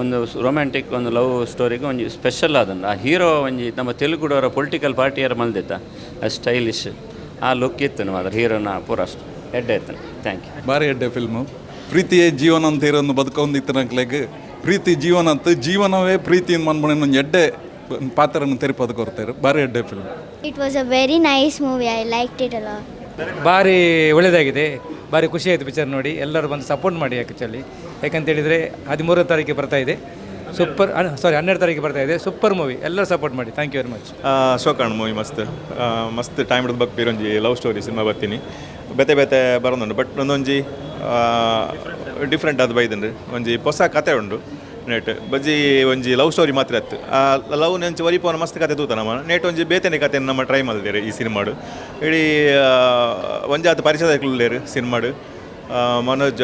ಒಂದು ರೊಮ್ಯಾಂಟಿಕ್ ಒಂದು ಲವ್ ಸ್ಟೋರಿಗೆ ಒಂಜಿ ಸ್ಪೆಷಲ್ ಆದನ್ನು. ಆ ಹೀರೋ ಒಂಜಿ ನಮ್ಮ ತೆಲುಗುಡವರ ಪೊಲಿಟಿಕಲ್ ಪಾರ್ಟಿಯರ ಮಲ್ದಿತ್ತ, ಆ ಸ್ಟೈಲಿಶ್ ಆ ಲುಕ್ ಇತ್ತು ನಮ್ಮ ಅದ್ರ ಹೀರೋನ ಪೂರ. ಅಷ್ಟು ಎಡ್ಡೆ ಇತ್ತು. Thank you. ಭಾರಿ ಎಡ್ಡೆ ಫಿಲ್ಮು. ಪ್ರೀತಿಯೇ ಜೀವನ ಅಂತ ಇರೋನು ಬದುಕೊಂದಿತ್ತು. ಪ್ರೀತಿ ಜೀವನ ಅಂತ, ಜೀವನವೇ ಪ್ರೀತಿ ಮನ್ಮನೆ ಒಂದು ಎಡ್ಡೆ ಪಾತ್ರನ ತೆರಿಪದ ಕೊರ್ತಾರೆ. ಭಾರಿ ಎಡ್ಡೆ film. It was a very nice movie. I liked it a lot. ಭಾರಿ ಒಳ್ಳೆಯದಾಗಿದೆ. ಭಾರಿ ಖುಷಿ ಆಯಿತು ಪಿಕ್ಚರ್ ನೋಡಿ. ಎಲ್ಲರೂ ಬಂದು ಸಪೋರ್ಟ್ ಮಾಡಿ ಆ್ಯಕ್ಚುಲಿ. ಯಾಕಂತೇಳಿದರೆ 13 ತಾರೀಕಿಗೆ ಬರ್ತಾ ಇದೆ ಸೂಪರ್, ಸಾರಿ, 12 ತಾರೀಕಿಗೆ ಬರ್ತಾ ಇದೆ. ಸೂಪರ್ ಮೂವಿ, ಎಲ್ಲರೂ ಸಪೋರ್ಟ್ ಮಾಡಿ. Thank you very much. ಶೋಕಾಣ್ movie. ಮಸ್ತ್ ಮಸ್ತ್ ಟೈಮ್ ಹಿಡಿದು ಬಕ್ ಒಂಜಿ love story cinema ಬರ್ತೀನಿ. ಬೇತೆ ಬೇತೆ ಬರೋದುಂಡು, ಬಟ್ ಒಂದೊಂಜಿ ಡಿಫ್ರೆಂಟ್ ಅದು ಬೈದಂಡು. ಒಂಜಿ ಹೊಸ ಕತೆ ಉಂಡು ನೆಟ್. ಬಜ್ಜಿ ಒಂಜಿ ಲವ್ ಸ್ಟೋರಿ ಮಾತ್ರ ಇತ್ತು. ಆ ಲವ್ ನೆಂಚು ಒರಿಪೋನ ಮಸ್ತ್ ಕತೆ ತೂತ ನಮ್ಮ ನೇಟ್ ಒಂಜಿ ಬೇತೆನೆ ಕತೆ ನಮ್ಮ ಟ್ರೈ ಮಲ್ದೇರು ಈ ಸಿನಿಮಾಡು. ಇಡೀ ಒಂಜಾತ ಪರಿಚಯದಾಕ್ಲು ಸಿನಿಮಾಡು. ಮನೋಜ್,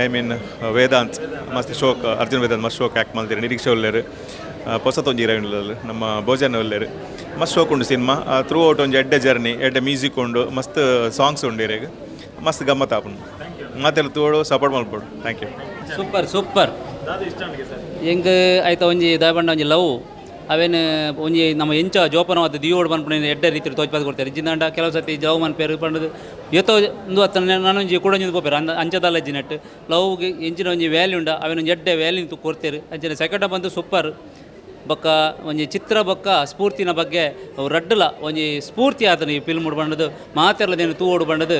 I mean Vedant ಮಸ್ತ್ ಶೋಕ್, ಅರ್ಜುನ್ ವೇದಾಂತ್ ಮಸ್ತ್ ಶೋಕ್ ಆ್ಯಕ್ಟ್ ಮಲ್ದಿರು. ನಿರೀಕ್ಷೆ ಉಲ್ಲೇರು, ಪೊಸತೊಂಜಿ ಹೀರೋಯಿನ್ ಉಲ್ಲೇರು, ನಮ್ಮ ಭೋಜನ ಉಲ್ಲೇರು. ಮಸ್ತ್ ಶೋಕ್ ಉಂಡು cinema. Through out ಒಂಜಿ ಎಡ್ಡೆ ಜರ್ನಿ, ಎಡ್ಡೆ ಮ್ಯೂಸಿಕ್ ಉಂಡು, ಮಸ್ತ್ ಸಾಂಗ್ಸ್ ಉಂಡು. ಇರೆಗ್ ಮಸ್ತ್ ಗಮ್ಮತ್ ಆಪುಂಡು. ಮಾತೆಲ್ಲ ತೂವೊಡು, ಸಪೋರ್ಟ್ ಮಲ್ಪೊಡು. Thank you. Super super. ಎಂಕ್ ಆಯ್ತ ಒಂಜಿ ದಾಯಬಂಡ ಒಂಜಿ ಲವ್ ಅವೇನು ಒಂಜಿ ನಮ್ಮ ಎಂಚ ಜೋಪಾನವಾದ ದಿಯೋಡು ಪನ್ಪುನ ಎಡ್ಡೆ ರೀತಿಡ್ ತೋಜ್ಪಾದ್ ಕೊಡ್ತಾರೆ. ಇಜ್ಜಿಂದಾಂಡ ಕೆಲವು ಸರ್ತಿ ಲವ್ ಮನ್ಪೇರು ಪಂಡುದು ಏತೋ ಉಂದು ಅತ್ತ ನಾನೊಂಜಿ ಕುಡೊಂಜಿ ಪೋಪೆರ್ ಅಂದ ಅಂಚದಲ್ಲ ಇಜ್ಜಿ. ನೆಟ್ ಲವ್ಗೆ ಎಂಚಿನ ಒಂಜಿ ವ್ಯಾಲ್ಯೂ ಉಂಡ ಅವೇನು ಒಂಜಿ ಎಡ್ಡೆ ವ್ಯಾಲ್ಯೂ ಕೊಡ್ತೇರು. ಅಂಚನೆ ಸೆಕೆಂಡ್ ಹಾಫ್ ಅಂತೂ ಸೂಪರ್. ಬೊಕ್ಕ ಒಂಜಿ ಚಿತ್ರ ಬೊಕ್ಕ ಸ್ಫೂರ್ತಿನ ಬಗ್ಗೆ ಅವು ರಡ್ಡುಲ ಒಂಜಿ ಸ್ಫೂರ್ತಿ ಆತನ ಈ ಫಿಲ್ಮ್ ಪಂಡದು ಮಾತೆರ್ಲದೇನು ತೂವೋಡು ಪಂಡದು.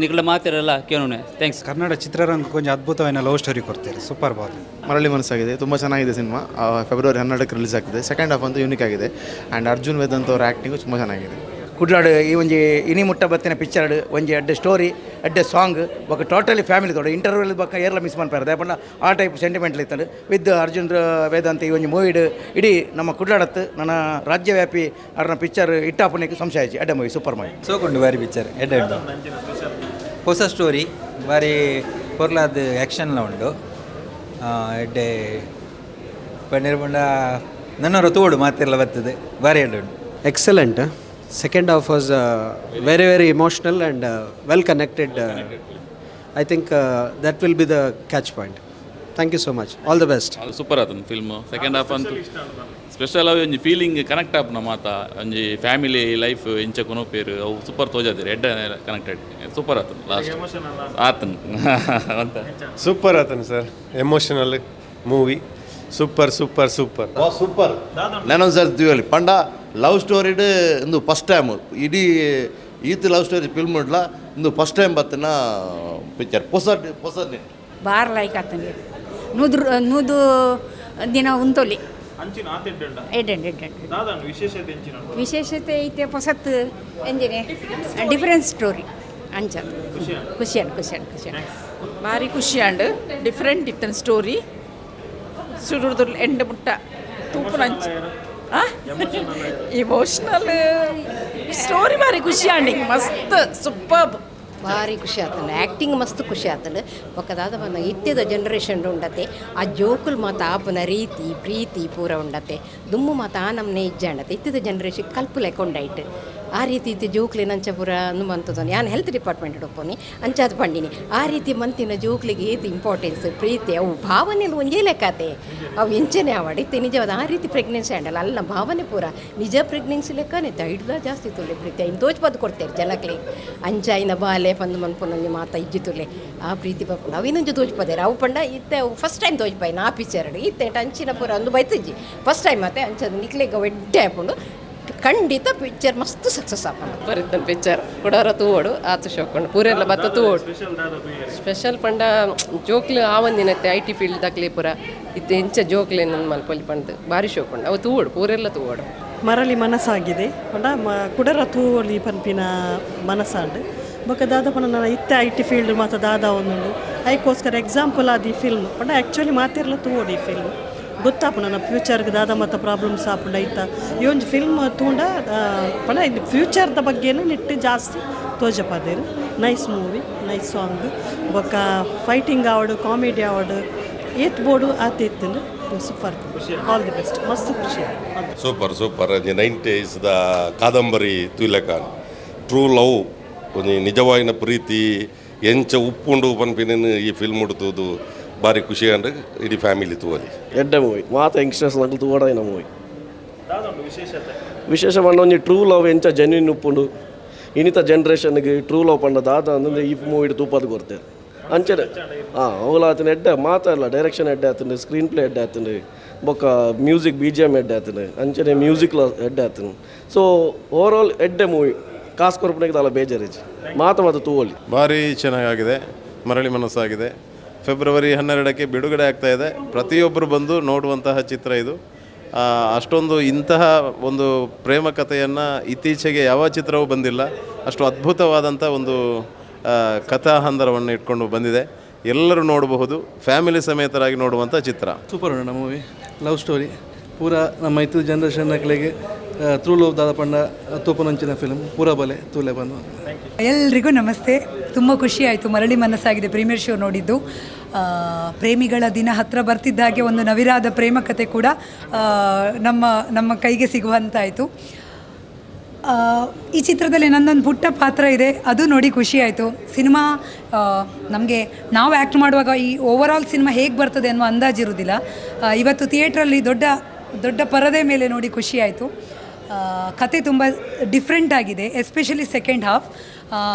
ನಿಕಲ ಮಾತೆರೆಲ್ಲ ಕೇಳೋಣ. Thanks. Kannada ಚಿತ್ರರಂಗಕ್ಕೆ ಒಂಜಿ ಅದ್ಭುತವಾದ ಲವ್ ಸ್ಟೋರಿ ಕೊಡ್ತಾರೆ. Super ball. ಮರಳಿ ಮನಸ್ಸಾಗಿದೆ, ತುಂಬ ಚೆನ್ನಾಗಿದೆ ಸಿನಿಮಾ. ಫೆಬ್ರವರಿ 12ಕ್ಕೆ ರಿಲೀಸ್ ಆಗ್ತಿದೆ. ಸೆಕೆಂಡ್ ಹಾಫ್ ಅಂತೂ ಯೂನಿಕ್ ಆಗಿದೆ. ಆ್ಯಂಡ್ ಅರ್ಜುನ್ ವೇದಾಂತ್ ಅವರ ಆ್ಯಕ್ಟಿಂಗು ತುಂಬ ಚೆನ್ನಾಗಿದೆ. ಕುಡ್ಲಾಡು ಈ ಒಂಜಿ ಇನಿ ಮುಟ್ಟ ಬತ್ತಿನ ಪಿಕ್ಚರ್ ಒಂಜಿ ಎಡ್ಡೆ ಸ್ಟೋರಿ, ಎಡ್ಡೆ ಸಾಂಗ್ ಬೊಕ್ಕ ಟೋಟಲಿ ಫ್ಯಾಮಿಲಿ ತೋಡು. ಇಂಟರ್ವಲ್ ಬೊಕ್ಕ ಏರ್ಲ ಮಿಸ್ ಮನ್ಪಾರೆ ಪಂಡ ಆ ಟೈಪ್ ಸೆಂಟಿಮೆಂಟಲ್ ಇತ್ತಂಡು. ವಿತ್ ಅರ್ಜುನ್ ವೇದಾಂತ ಈ ಒಂಜಿ ಮೂವಿಡ್ ಇಡೀ ನಮ್ಮ ಕುಡ್ಲಾಡತ್ತು ನನ್ನ ರಾಜ್ಯವ್ಯಾಪಿ ಅರ್ನ ಪಿಕ್ಚರ್ ಇಟ್ಟಾಪುನೆಗೆ ಸಂಶಯ ಆಯ್ತು. ಎಡ್ಡೆ ಮೂವಿ, ಸೂಪರ್ ಮೂವಿ. ಸೋಕೊಂಡು ಬಾರಿ ಪಿಕ್ಚರ್, ಎಡ್ಡೆ ಉಂಟು. ಹೊಸ ಸ್ಟೋರಿ, ಬಾರಿ ಪೊರ್ಲಾದ ಆ್ಯಕ್ಷನ್ಲ ಉಂಡು. ಎಡ್ಡೆ ಪನ್ನೀರ್ ಪಂಡ ನನ್ನವರು ತೋಡು ಮಾತೆಲ್ಲ ಬರ್ತದೆ, ಬಾರಿ ಎಡ್ಡೆ ಉಂಟು. Excellent. Second half was very very emotional and well connected. I think that will be the catch point. Thank you so much. All the best. Super ಆತನ ಫಿಲ್ಮ್. ಸೆಕೆಂಡ್ ಹಾಫ್ ಅಂತೂ ಸ್ಪೆಷಲ್ ಅವು ಒಂಜಿ ಫೀಲಿಂಗ್ ಕನೆಕ್ಟ್ ಆಪುನ ಮಾತ. ಒಂಜಿ family life ಇಂಚ ಕೊನೊಪೇರು, ಅವು super ತೋಜಾದಿರು. ಎಡ್ಡೆ ಕನೆಕ್ಟೆಡ್, ಸೂಪರ್ ಆತನ ಲಾಸ್ಟ್ ಆತನ ಅಂತ. ಸೂಪರ್ ಆತನ sir. Emotional movie, super super super. Super. ನಾನೊಂದು ದಿವಲಿ ಪಂಡ ಲವ್ ಸ್ಟೋರಿಡ್ ಇಂದು ಫಸ್ಟ್ ಟೈಮ್ ಇಡೀ ಈತ್ ಲವ್ ಸ್ಟೋರಿ ಫಿಲ್ಮ್ ಉಂಡ್ಲ ಇಂದು ಫಸ್ಟ್ ಟೈಮ್ ಬತ್ತಿನ ಪಿಕ್ಚರ್ ಪೊಸ ಪೊಸ. ಬಾರ್ ಲೈಕ್ ಆತಂಗೆ 100 ದಿನ ಉಂತೊಲಿ. ಅಂಚಿನ ಆತೆಡ್ಡೆ. ಎಡ್ಡೆ ಎಡ್ಡೆ. ದಾದಾಂಡ್ ವಿಶೇಷತೆ ಎಂಚಿನ? ವಿಶೇಷತೆ ಐತೆ ಪೊಸತ್ ಎಂಜಿನೆ ಡಿಫರೆನ್ಸ್ ಸ್ಟೋರಿ ಅಂಚ. ಖುಷಿಯನ್ ಖುಷಿಯನ್ ಖುಷಿಯನ್. ಭಾರಿ ಖುಷಿ ಆಂಡ್ ಡಿಫ್ರೆಂಟ್ ಇತ್ತನ ಸ್ಟೋರಿ. ಸುರುದು ಎಂಡ್ ಮುಟ್ಟ ತೂಪುನಂಚ ಇಮೋಷನಲ್ ಸ್ಟೋರಿ ಭಾರಿ ಖುಷಿ ಆಂಡ್ ಮಸ್ತ್ ಸೂಪರ್ಬ್. ಭಾರಿ ಖುಷಿ ಆತಂಡು, ಆ್ಯಕ್ಟಿಂಗ್ ಮಸ್ತ್ ಖುಷಿ ಆತಂಡು. ಬೊಕ್ಕದಾದ ಬಂದ ಇತ್ತೆದ ಜನ್ರೇಷನ್ ಉಂಡತೆ, ಆ ಜೋಕುಲ್ ಮಾತ ಆಪುನ ರೀತಿ ಪ್ರೀತಿ ಪೂರ ಉಂಡತೆ. ದುಮ್ಮು ಮಾತ ಆ ನಮ್ನೆ ಇಜ್ಜಾಂಡತೆ. ಇತ್ತೆದ ಜನ್ರೇಷನ್ ಕಲ್ಪು ಲೆಕ್ಕೊಂಡೈಟ್ ಆ ರೀತಿ ಇತ್ತೆ ಜೋಕ್ಲೆ ನಂಚ ಪೂರ ಅಂದು ಮಂತದ. ಯಾನ್ ಹೆಲ್ತ್ ಡಿಪಾರ್ಟ್ಮೆಂಟ್ ಒಪ್ಪೊನಿ ಅಂಚಾದ್ ಪಂಡಿನಿ. ಆ ರೀತಿ ಮಂತಿನ ಜೋಕ್ಲಿಗೆ ಏತ್ ಇಂಪಾರ್ಟೆನ್ಸ್ ಪ್ರೀತಿ ಅವು ಭಾವನೆಲು ಒಂಜೇ ಲೆಕ್ಕಾತೆ ಅವು ಎಂಚನೆ ಆವಡ್. ಇತ್ತೆ ನಿಜವಾದ ಆ ರೀತಿ ಪ್ರೆಗ್ನೆನ್ಸಿ ಆಂಡಲ್ಲ ಅಲ್ಲ ಭಾವನೆ ಪೂರ ನಿಜ ಪ್ರೆಗ್ನೆನ್ಸಿ ಲೆಕ್ಕನೆ ಐಡ್ಲ ಜಾಸ್ತಿ ತುಲೆ ಪ್ರೀತಿ ಐನ್ ತೋಜ್ಪದ್ ಕೊಡ್ತೇವೆ ಜನಕ್ಲೆ. ಅಂಚ ಐನ ಬಾಲೆ ಪಂದು ಮನ್ಪುನೊಂಜಿ ಮಾತ ಇಜ್ಜಿ ತುಲೆ ಆ ಪ್ರೀತಿ ಪಪ್ಪುಂಡು ಅವಿನೊಂಜಿ ತೋಜ್ಪದೇರು ಅವು ಪಂಡ. ಇತ್ತೆ ಅವು ಫಸ್ಟ್ ಟೈಮ್ ತೋಜ್ಪಾಯಿನ ಆ ಪಿಕ್ಚರ್ ಇತ್ತೆ ಅಂಚಿನ ಪೂರ ಅಂದು ಬೈತಿಜ್ಜಿ ಫಸ್ಟ್ ಟೈಮ್ ಅತ್ತೆ. ಅಂಚದ ನಿಕ್ಲೆಗ್ ಎಡ್ಡೆ ಆಪುಂಡು ಖಂಡಿತ. ಪಿಕ್ಚರ್ ಮಸ್ತ್ ಸಕ್ಸಸ್ ಆಪುಂಡು. ಬರಿದ್ದನ್ ಪಿಕ್ಚರ್ ಕುಡಾರ ತೂವೋಡು ಆತು ಶೋಕೊಂಡು ಪೂರೆಲ್ಲ ಬತ್ತ ತೂವೋಡು. ಸ್ಪೆಷಲ್ ಪಂಡ ಜೋಕ್ಲು ಆವಂದಿನತ್ತೆ I T field ದಾಕ್ಲೆ ಪೂರ ಇತ್ತೆ ಎಂಚ ಜೋಕ್ಲೆ ನನ್ನ ಮಲ್ಪೊಲಿ ಪಂಡ್ ಭಾರಿ ಶೋಕೊಂಡು ಅವು ತೂವೋಡು ಪೂರೆಲ್ಲ ತೂವೋಡು. ಮರಳಿ ಮನಸ್ಸಾಗಿದೆ ಪಂಡ ಕುಡರ ತೂವೊಲಿ ಪನ್ಪಿನ ಮನಸ್ಸಾಂಡ್. ಬೊಕ್ಕ ದಾದ ಪಂಡ ನನ್ನ ಇತ್ತೆ I T field ಮಾತ ದಾದ ಒಂದುಂಡು ಐಕೋಸ್ಕರ ಎಕ್ಸಾಂಪಲ್ ಆದ ಈ ಫಿಲ್ಮ್ ಪಂಡ ಆ್ಯಕ್ಚುಲಿ ಮಾತೆರ್ಲ ತೂವೋಡು ಈ ಫಿಲ್ಮ್. ಗೊತ್ತಾಪುಂಡು ನನ್ನ ಫ್ಯೂಚರ್ಗೆ ದಾದ ಮತ್ತು ಪ್ರಾಬ್ಲಮ್ಸ್ ಆಪುಂಡು ಐತ. ಈ ಒಂಜಿ ಫಿಲ್ಮ್ ತೂಂಡ ಪಂಡ ಇದು ಫ್ಯೂಚರ್ದ ಬಗ್ಗೆನೇ ನೆಟ್ಟು ಜಾಸ್ತಿ ತೋಜಪಾದೇರು. Nice movie, nice song. ಬೊಕ್ಕ ಫೈಟಿಂಗ್ ಆವಡು ಕಾಮಿಡಿ ಆವಡು ಏತ್ ಬೋಡು ಆತ ಇತ್ತು. ಸೂಪರ್, ಆಲ್ the best, ಮಸ್ತ್ ಖುಷಿ. Super super. 90s the ಕಾದಂಬರಿ ತೂಲೆಕಾನ್ ಟ್ರೂ ಲವ್ ಒಂಜಿ ನಿಜವಾಯಿನ ಪ್ರೀತಿ ಎಂಚ ಉಪ್ಪುಂಡು ಪನ್ಪಿನ ಈ ಫಿಲ್ಮ್ ಉಡ್ತುದು ಬಾರಿ ಖುಷಿ ಅಂಡ್ ಇಡೀ ಫ್ಯಾಮಿಲಿ ತೂವಲಿ. ಎಡ್ಡೆ ಮೂವಿ, ಮಾತ ಯಂಗ್ಸ್ಟರ್ಸ್ ನಕಲು ತೂವಡಾಯಿನ ಮೂವಿ. ದಾದಾಂಡ್ ವಿಶೇಷತೆ? ವಿಶೇಷ ಪಂಡ ಒಂಜಿ ಟ್ರೂ ಲವ್ ಎಂಚ ಜೆನ್ಯೂನ್ ಉಪ್ಪುಂಡು ಇನಿತ ಜನ್ರೇಷನ್ಗೆ ಟ್ರೂ ಲವ್ ಪಂಡ ದಾದ ಅಂದ್ರೆ ಈ ಮೂವಿಡ್ ತೂಪದ್ ಕೊರ್ತೆರ್ ಅಂಚನೆ. ಹಾಂ ಅವುಲ ಆತನ ಎಡ್ಡೆ ಮಾತಾಡಲ್ಲ. ಡೈರೆಕ್ಷನ್ ಎಡ್ಡೆ ಆತಂಡು, ಸ್ಕ್ರೀನ್ ಪ್ಲೇ ಎಡ್ಡೆ ಆತಂಡು, ಬೊಕ್ಕ ಮ್ಯೂಸಿಕ್ BGM ಎಡ್ಡೆ ಆತಂಡು, ಅಂಚನೆ ಮ್ಯೂಸಿಕ್ಲ ಎಡ್ಡೆ ಆತಂಡು. ಸೊ ಓವರ್ ಆಲ್ ಎಡ್ಡೆ ಮೂವಿ. ಕಾಸು ಕೊರ್ಪುನೆಗ್ ದಾಲ ಬೇಜಾರಿಜ್ಜಿ, ಮಾತ ಮಾತ ತೂವೊಲಿ. ಭಾರಿ ಚೆನ್ನಾಗಾಗಿದೆ. ಮರಳಿ ಮನಸ್ಸಾಗಿದೆ ಫೆಬ್ರವರಿ 12ಕ್ಕೆ ಬಿಡುಗಡೆ ಆಗ್ತಾ ಇದೆ. ಪ್ರತಿಯೊಬ್ಬರು ಬಂದು ನೋಡುವಂತಹ ಚಿತ್ರ ಇದು. ಅಷ್ಟೊಂದು ಇಂತಹ ಒಂದು ಪ್ರೇಮ ಕಥೆಯನ್ನು ಇತ್ತೀಚೆಗೆ ಯಾವ ಚಿತ್ರವೂ ಬಂದಿಲ್ಲ. ಅಷ್ಟು ಅದ್ಭುತವಾದಂಥ ಒಂದು ಕಥಾಹಂದರವನ್ನು ಇಟ್ಕೊಂಡು ಬಂದಿದೆ. ಎಲ್ಲರೂ ನೋಡಬಹುದು, ಫ್ಯಾಮಿಲಿ ಸಮೇತರಾಗಿ ನೋಡುವಂಥ ಚಿತ್ರ. ಸೂಪರ್ ಉಂಡು ಮೂವಿ. ಲವ್ ಸ್ಟೋರಿ ಪೂರ ನಮ್ಮ ಇತ್ತು ಜನ್ರೇಷನ್ ನಕ್ಲೆಗೆ ಟ್ರೂ ಲವ್ ದಾದ ಪಂಡ ತೂಪನಂಚಿನ ಫಿಲ್ಮ್ ಪೂರ ಬಲೆ ತೂಲೆ ಬಂದು. ಎಲ್ರಿಗೂ ನಮಸ್ತೆ. ತುಂಬ ಖುಷಿ ಆಯಿತು ಮರಳಿ ಮನಸ್ಸಾಗಿದೆ ಪ್ರೀಮಿಯರ್ ಶೋ ನೋಡಿದ್ದು. ಪ್ರೇಮಿಗಳ ದಿನ ಹತ್ತಿರ ಬರ್ತಿದ್ದ ಹಾಗೆ ಒಂದು ನವಿರಾದ ಪ್ರೇಮ ಕತೆ ಕೂಡ ನಮ್ಮ ನಮ್ಮ ಕೈಗೆ ಸಿಗುವಂತಾಯಿತು. ಈ ಚಿತ್ರದಲ್ಲಿ ನನ್ನೊಂದು ಪುಟ್ಟ ಪಾತ್ರ ಇದೆ, ಅದು ನೋಡಿ ಖುಷಿ ಆಯಿತು. ಸಿನಿಮಾ ನಮಗೆ ನಾವು ಆ್ಯಕ್ಟ್ ಮಾಡುವಾಗ ಈ ಓವರಾಲ್ ಸಿನಿಮಾ ಹೇಗೆ ಬರ್ತದೆ ಅನ್ನುವ ಅಂದಾಜಿರುವುದಿಲ್ಲ. ಇವತ್ತು ಥಿಯೇಟ್ರಲ್ಲಿ ದೊಡ್ಡ ದೊಡ್ಡ ಪರದೆ ಮೇಲೆ ನೋಡಿ ಖುಷಿ ಆಯಿತು. ಕತೆ ತುಂಬ ಡಿಫ್ರೆಂಟ್ ಆಗಿದೆ, ಎಸ್ಪೆಷಲಿ ಸೆಕೆಂಡ್ ಹಾಫ್.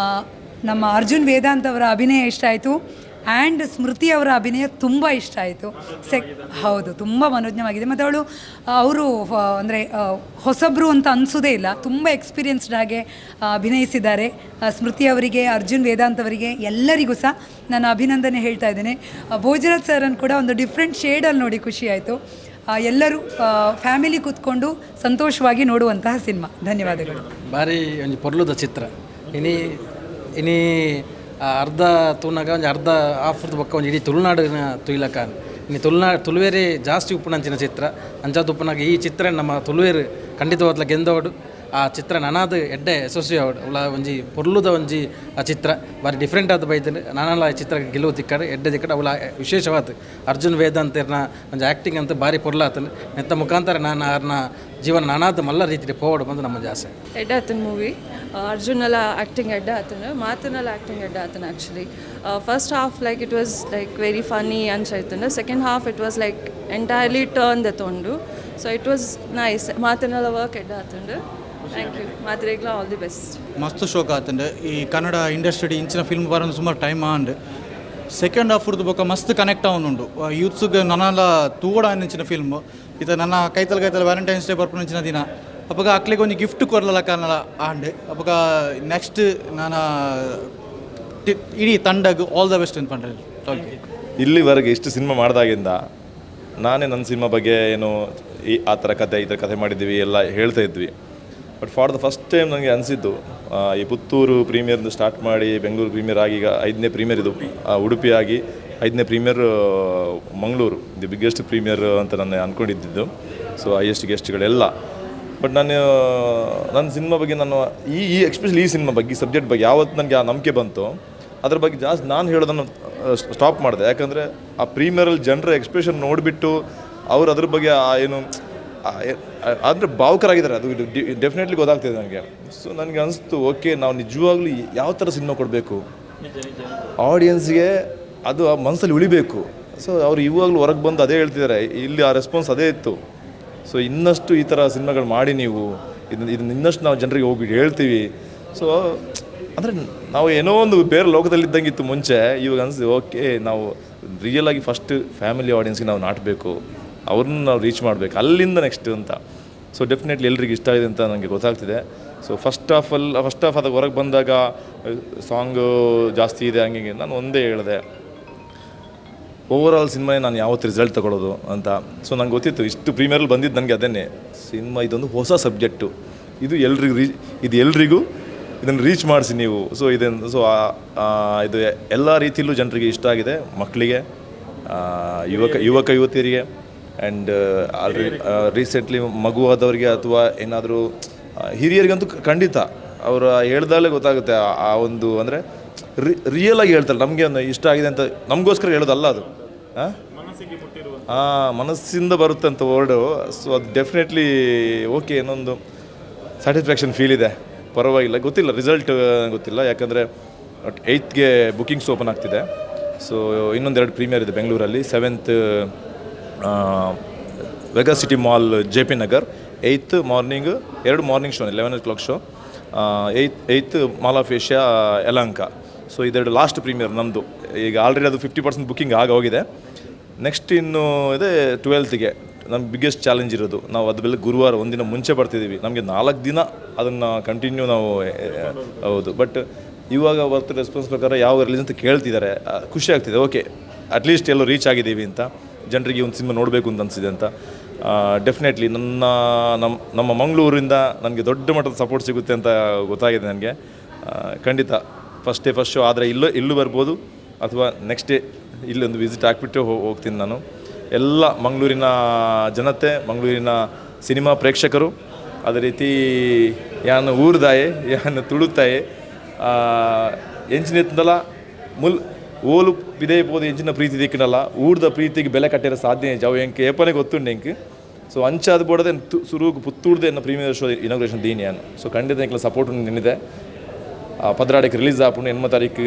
ನಮ್ಮ ಅರ್ಜುನ್ ವೇದಾಂತ್ ಅವರ ಅಭಿನಯ ಇಷ್ಟ ಆಯಿತು. ಆ್ಯಂಡ್ ಸ್ಮೃತಿ ಅವರ ಅಭಿನಯ ತುಂಬ ಇಷ್ಟ ಆಯಿತು. ಹೌದು, ತುಂಬ ಮನೋಜ್ಞವಾಗಿದೆ. ಮತ್ತು ಅವರು ಅಂದರೆ ಹೊಸಬ್ರು ಅಂತ ಅನಿಸೋದೇ ಇಲ್ಲ, ತುಂಬ ಎಕ್ಸ್ಪೀರಿಯನ್ಸ್ಡ್ ಹಾಗೆ ಅಭಿನಯಿಸಿದ್ದಾರೆ. ಸ್ಮೃತಿ ಅವರಿಗೆ, ಅರ್ಜುನ್ ವೇದಾಂತ್ ಅವರಿಗೆ, ಎಲ್ಲರಿಗೂ ಸಹ ನಾನು ಅಭಿನಂದನೆ ಹೇಳ್ತಾ ಇದ್ದೇನೆ. ಭೋಜರಾಜ್ ಸರನ್ನು ಕೂಡ ಒಂದು ಡಿಫ್ರೆಂಟ್ ಶೇಡಲ್ಲಿ ನೋಡಿ ಖುಷಿಯಾಯಿತು. ಎಲ್ಲರೂ ಫ್ಯಾಮಿಲಿ ಕೂತ್ಕೊಂಡು ಸಂತೋಷವಾಗಿ ನೋಡುವಂತಹ ಸಿನಿಮಾ. ಧನ್ಯವಾದಗಳು. ಭಾರಿ ಒಂಜಿ ಪೊರ್ಲುದ ಚಿತ್ರ. ಇನಿ ಇನಿ ಅರ್ಧ ತೂನಗ ಒಂಜಿ ಅರ್ಧ ಆಫ್ರದ ಬೊಕ್ಕ ಒಂಜಿ ಇಡೀ ತುಳುನಾಡಿನ ತುಯ್ಲಕ ಇನಿ ತುಳುನಾಡು ತುಳುವೇರೆ ಜಾಸ್ತಿ ಉಪ್ಪುನಂಚಿನ ಚಿತ್ರ. ಅಂಚಾದ ಉಪ್ಪುನಾಗ ಈ ಚಿತ್ರ ನಮ್ಮ ತುಳುವೇರು ಖಂಡಿತವಾದ್ಲ ಗೆಂದೋಡು. ಆ ಚಿತ್ರ ನನಾದ ಎಡ್ಡೆ ಯಶಸ್ವಿ ಆವಡು. ಅವಳ ಒಂಜಿ ಪೊರ್ಲುದ ಒಂಜಿ ಆ ಚಿತ್ರ ಭಾರಿ ಡಿಫ್ರೆಂಟ್ ಆದ ಬೈದನೆ. ನಾನಲ್ಲ ಈ ಚಿತ್ರ ಗೆಲುವು ತಿಕ್ಕಡು ಎಡ್ಡೆ ತಿಕ್ಕಡು. ಅವಳ ವಿಶೇಷವಾದ ಅರ್ಜುನ್ ವೇದಾಂತಿರ್ನ ಒಂಜಿ ಆ್ಯಕ್ಟಿಂಗ್ ಅಂತ ಭಾರಿ ಪೊರ್ಲಾತನು. ನೆತ್ತ ಮುಖಾಂತರ ನಾನು ಅವ್ರನ್ನ ಜೀವನ ನಾನಾದ ಮಲ್ಲ ರೀತಿಯಲ್ಲಿ ಪೋವಡು ಬಂದು ನಮ್ಮ ಆಸೆ. ಎಡ್ಡೆ ಆತನ ಮೂವಿ. ಅರ್ಜುನೆಲ್ಲ ಆ್ಯಕ್ಟಿಂಗ್ ಎಡ್ಡೆ ಆತನು, ಮಾತನೆಲ್ಲ ಆ್ಯಕ್ಟಿಂಗ್ ಎಡ್ಡೆ ಆತನ. Actually first half like it was like very funny ಅನ್ಸೈತನು. Second half it was like entirely turn ದೆತ್ತೊಂಡು. So it was nice. ಮಾತನೆಲ್ಲ work ಎಡ್ಡೆ ಆತಂಡು. Thank you. ಮಾತ್ರೆಗ್ಲ all the best. ಮಸ್ತ್ ಶೋಕ್ ಆತಂಡು. ಈ ಕನ್ನಡ ಇಂಡಸ್ಟ್ರಿ ಇಂಚಿನ ಫಿಲ್ಮ್ ಬರೋದು ಸುಮಾರು ಟೈಮ್ ಆಂಡ್. ಸೆಕೆಂಡ್ ಹಾಫ್ ಹುಡ್ದು ಬೊಕ್ಕ ಮಸ್ತ್ connect ಆವನುಂಡು ಯೂತ್ಸ್ಗೆ. ನನಲ ತೂವಡ ಇಂಚಿನ ಫಿಲ್ಮ್ ಇತ್ತ. ನನ್ನ ಕೈತಲ್ ಕೈತಲ್ ವ್ಯಾಲೆಂಟೈನ್ಸ್ ಡೇ ಬರ್ಪುನಂಚಿನ ದಿನ ಅಪಗ ಅಕ್ಲೆಗ್ ಒಂಜಿ ಗಿಫ್ಟ್ ಕೊರ್ಲಲ ಕನ್ನಡ ಆಂಡ್. ಅಪಗ ನೆಕ್ಸ್ಟ್ ನಾನು ಇಡೀ ತಂಡಗ್ ಆಲ್ the best ಅಂತ ಪಂಡ್ರೆ. ಓಕೆ. ಇಲ್ಲಿವರೆಗೆ ಇಷ್ಟು ಸಿನಿಮಾ ಮಾಡಿದಾಗಿಂದ ನಾನೇ ನನ್ನ ಸಿನಿಮಾ ಬಗ್ಗೆ ಏನು ಈ ಆ ಥರ ಕತೆ ಈ ಥರ ಕತೆ ಮಾಡಿದ್ದೀವಿ ಎಲ್ಲ ಹೇಳ್ತಾ ಇದ್ವಿ. But for the first time ನನಗೆ ಅನಿಸಿದ್ದು ಈ ಪುತ್ತೂರು ಪ್ರೀಮಿಯರ್ದು ಸ್ಟಾರ್ಟ್ ಮಾಡಿ ಬೆಂಗಳೂರು ಪ್ರೀಮಿಯರ್ ಆಗಿ ಈಗ 5ನೇ ಪ್ರೀಮಿಯರ್ ಇದು, ಉಡುಪಿ ಆಗಿ 5ನೇ premier, Mangaluru the biggest premier ಅಂತ ನಾನು ಅಂದ್ಕೊಂಡಿದ್ದು. ಸೊ ಹೈಯೆಸ್ಟ್ ಗೆಸ್ಟ್ಗಳೆಲ್ಲ. ಬಟ್ ನಾನು ನನ್ನ ಸಿನಿಮಾ ಬಗ್ಗೆ ನಾನು ಈ ಈ ಎಕ್ಸ್ಪೆಷಲಿ ಈ ಸಿನಿಮಾ ಬಗ್ಗೆ, ಈ ಸಬ್ಜೆಕ್ಟ್ ಬಗ್ಗೆ ಯಾವತ್ತು ನನಗೆ ಆ ನಂಬಿಕೆ ಬಂತು ಅದ್ರ ಬಗ್ಗೆ ಜಾಸ್ತಿ ನಾನು ಹೇಳೋದನ್ನು ಸ್ಟಾಪ್ ಮಾಡಿದೆ. ಯಾಕಂದರೆ ಆ ಪ್ರೀಮಿಯರಲ್ಲಿ ಜನರ ಎಕ್ಸ್ಪ್ರೆಷನ್ ನೋಡಿಬಿಟ್ಟು ಅವ್ರು ಅದ್ರ ಬಗ್ಗೆ ಆ ಏನು ಅಂದರೆ ಭಾವುಕರಾಗಿದ್ದಾರೆ, ಅದು ಡೆಫಿನೆಟ್ಲಿ ಗೊತ್ತಾಗ್ತಿದೆ ನನಗೆ. ಸೊ ನನಗೆ ಅನಿಸ್ತು, ಓಕೆ ನಾವು ನಿಜವಾಗ್ಲೂ ಯಾವ ಥರ ಸಿನಿಮಾ ಕೊಡಬೇಕು ಆಡಿಯನ್ಸ್ಗೆ, ಅದು ಆ ಮನಸ್ಸಲ್ಲಿ ಉಳಿಬೇಕು. ಸೊ ಅವ್ರು ಇವಾಗಲೂ ಹೊರಗೆ ಬಂದು ಅದೇ ಹೇಳ್ತಿದ್ದಾರೆ, ಇಲ್ಲಿ ಆ ರೆಸ್ಪಾನ್ಸ್ ಅದೇ ಇತ್ತು. ಸೊ ಇನ್ನಷ್ಟು ಈ ಥರ ಸಿನಿಮಾಗಳು ಮಾಡಿ ನೀವು, ಇದನ್ನ ಇದನ್ನ ಇನ್ನಷ್ಟು ನಾವು ಜನರಿಗೆ ಹೋಗಿ ಹೇಳ್ತೀವಿ. ಸೊ ಅಂದರೆ ನಾವು ಏನೋ ಒಂದು ಬೇರೆ ಲೋಕದಲ್ಲಿದ್ದಂಗೆ ಇತ್ತು ಮುಂಚೆ. ಇವಾಗ ಅನಿಸ್ತು ಓಕೆ ನಾವು ರಿಯಲಾಗಿ ಫಸ್ಟ್ ಫ್ಯಾಮಿಲಿ ಆಡಿಯನ್ಸ್ಗೆ ನಾವು ನಾಟಬೇಕು, ಅವ್ರನ್ನ ನಾವು ರೀಚ್ ಮಾಡಬೇಕು, ಅಲ್ಲಿಂದ ನೆಕ್ಸ್ಟ್ ಅಂತ. ಸೊ ಡೆಫಿನೆಟ್ಲಿ ಎಲ್ರಿಗೂ ಇಷ್ಟ ಆಗಿದೆ ಅಂತ ನನಗೆ ಗೊತ್ತಾಗ್ತಿದೆ. ಸೊ ಫಸ್ಟ್ ಹಾಫ್ ಅದಾಗ ಹೊರಗೆ ಬಂದಾಗ ಸಾಂಗು ಜಾಸ್ತಿ ಇದೆ ಹಂಗೆ ಹಿಂಗೆ. ನಾನು ಒಂದೇ ಹೇಳಿದೆ, ಓವರ್ ಆಲ್ ಸಿನಿಮಾನೇ ನಾನು ಯಾವತ್ತು ರಿಸಲ್ಟ್ ತಗೊಳ್ಳೋದು ಅಂತ. ಸೊ ನಂಗೆ ಗೊತ್ತಿತ್ತು ಇಷ್ಟು ಪ್ರೀಮಿಯರಲ್ಲಿ ಬಂದಿದ್ದು ನನಗೆ ಅದನ್ನೇ ಸಿನಿಮಾ, ಇದೊಂದು ಹೊಸ ಸಬ್ಜೆಕ್ಟು, ಇದು ಎಲ್ರಿಗೂ ಇದನ್ನು ರೀಚ್ ಮಾಡಿಸಿ ನೀವು. ಸೊ ಇದನ್ನು ಸೊ ಇದು ಎಲ್ಲ ರೀತಿಯಲ್ಲೂ ಜನರಿಗೆ ಇಷ್ಟ ಆಗಿದೆ, ಮಕ್ಕಳಿಗೆ, ಯುವಕ ಯುವತಿಯರಿಗೆ, ಆ್ಯಂಡ್ ಆಲ್ರೆಡಿ ರೀಸೆಂಟ್ಲಿ ಮಗುವಾದವರಿಗೆ ಅಥವಾ ಏನಾದರೂ ಹಿರಿಯರಿಗಂತೂ ಖಂಡಿತ ಅವರು ಹೇಳ್ದಾಗಲೇ ಗೊತ್ತಾಗುತ್ತೆ. ಆ ಒಂದು ಅಂದರೆ ರಿಯಲಾಗಿ ಹೇಳ್ತಾರೆ, ನಮಗೆ ಒಂದು ಇಷ್ಟ ಆಗಿದೆ ಅಂತ ನಮಗೋಸ್ಕರ ಹೇಳೋದಲ್ಲ ಅದು, ಹಾಂ ಮನಸ್ಸಿಂದ ಬರುತ್ತೆ ಅಂತ ವರ್ಡು. ಸೊ ಅದು ಡೆಫಿನೆಟ್ಲಿ ಓಕೆ, ಏನೊಂದು ಸ್ಯಾಟಿಸ್ಫ್ಯಾಕ್ಷನ್ ಫೀಲ್ ಇದೆ, ಪರವಾಗಿಲ್ಲ. ಗೊತ್ತಿಲ್ಲ ರಿಸಲ್ಟ್ ಗೊತ್ತಿಲ್ಲ, ಯಾಕಂದರೆ 8ಗೆ ಬುಕಿಂಗ್ಸ್ ಓಪನ್ ಆಗ್ತಿದೆ. ಸೊ ಇನ್ನೊಂದೆರಡು ಪ್ರೀಮಿಯರ್ ಇದೆ ಬೆಂಗಳೂರಲ್ಲಿ, 7th Vega City Mall JP Nagar, 8th morning, 2 morning show, 11 o'clock show, 8th Mall of Asia Yelahanka. So ಇದೆರಡು ಲಾಸ್ಟ್ ಪ್ರೀಮಿಯರ್ ನಮ್ಮದು. ಈಗ ಆಲ್ರೆಡಿ ಅದು 50% ಬುಕ್ಕಿಂಗ್ ಆಗ ಹೋಗಿದೆ. ನೆಕ್ಸ್ಟ್ ಇನ್ನು ಇದೆ 12ಗೆ ನಮ್ಮ ಬಿಗ್ಗೆಸ್ಟ್ ಚಾಲೆಂಜ್ ಇರೋದು. ನಾವು ಅದ್ರ ಮೇಲೆ ಗುರುವಾರ ಒಂದಿನ ಮುಂಚೆ ಬರ್ತಿದ್ದೀವಿ, ನಮಗೆ 4 ದಿನ ಅದನ್ನು ಕಂಟಿನ್ಯೂ ನಾವು ಹೌದು. ಬಟ್ ಇವಾಗ ಬರ್ತ ರೆಸ್ಪಾನ್ಸ್ ಪ್ರಕಾರ ಯಾವ ರಿಲೀಸ್ ಅಂತ ಕೇಳ್ತಿದ್ದಾರೆ, ಖುಷಿ ಆಗ್ತಿದೆ. ಓಕೆ ಅಟ್ಲೀಸ್ಟ್ ಎಲ್ಲೋ ರೀಚ್ ಆಗಿದ್ದೀವಿ ಅಂತ, ಜನರಿಗೆ ಒಂದು ಸಿನಿಮಾ ನೋಡಬೇಕು ಅಂತ ಅನಿಸಿದೆ ಅಂತ. ಡೆಫಿನೆಟ್ಲಿ ನಮ್ಮ ಮಂಗಳೂರಿಂದ ನನಗೆ ದೊಡ್ಡ ಮಟ್ಟದ ಸಪೋರ್ಟ್ ಸಿಗುತ್ತೆ ಅಂತ ಗೊತ್ತಾಗಿದೆ ನನಗೆ. ಖಂಡಿತ ಫಸ್ಟ್ ಡೇ ಫಸ್ಟ್ ಶೋ ಆದರೆ ಇಲ್ಲೂ ಬರ್ಬೋದು, ಅಥವಾ ನೆಕ್ಸ್ಟ್ ಡೇ ಇಲ್ಲೊಂದು ವಿಸಿಟ್ ಹಾಕ್ಬಿಟ್ಟು ಹೋಗ್ತೀನಿ ನಾನು. ಎಲ್ಲ ಮಂಗಳೂರಿನ ಜನತೆ, ಮಂಗಳೂರಿನ ಸಿನಿಮಾ ಪ್ರೇಕ್ಷಕರು, ಅದೇ ರೀತಿ ಯಾನು ಊರ್ದಾಯೆ ಯಾನು ತುಳುತಾಯೆ ಎಂಚಿನೆತ್ತದಲ್ಲ ಮುಲ್ ಓಲು ಪಿದೇ ಪೋದು ಎಂಚಿನ ಪ್ರೀತಿ ದಿಕ್ಕಿನಲ್ಲ ಊರ್ದ ಪ್ರೀತಿಗೆ ಬೆಲೆ ಕಟ್ಟಿರೋ ಸಾಧ್ಯ ಜಾವು ಎಂಕ್ ಏಪನೆ ಗೊತ್ತುಂಡು ಎಂಕ್. ಸೊ ಅಂಚಾದ ಬೋಡದೆ ಸುರುಗು ಪುತ್ತೂರ್ದೆ ಎನ್ನ ಪ್ರೀಮಿಯರ್ ಶೋ ಇನಾಗ್ರೇಷನ್ ದೀನಿ ಯಾನು. ಸೊ ಖಂಡಿತ ಎಂಕ್ಲ ಸಪೋರ್ಟ್ ನಿನ್ನಿದೆ. 16 ರಿಲೀಸ್ ಆಪುಂಡು, 8 ತಾರೀಕು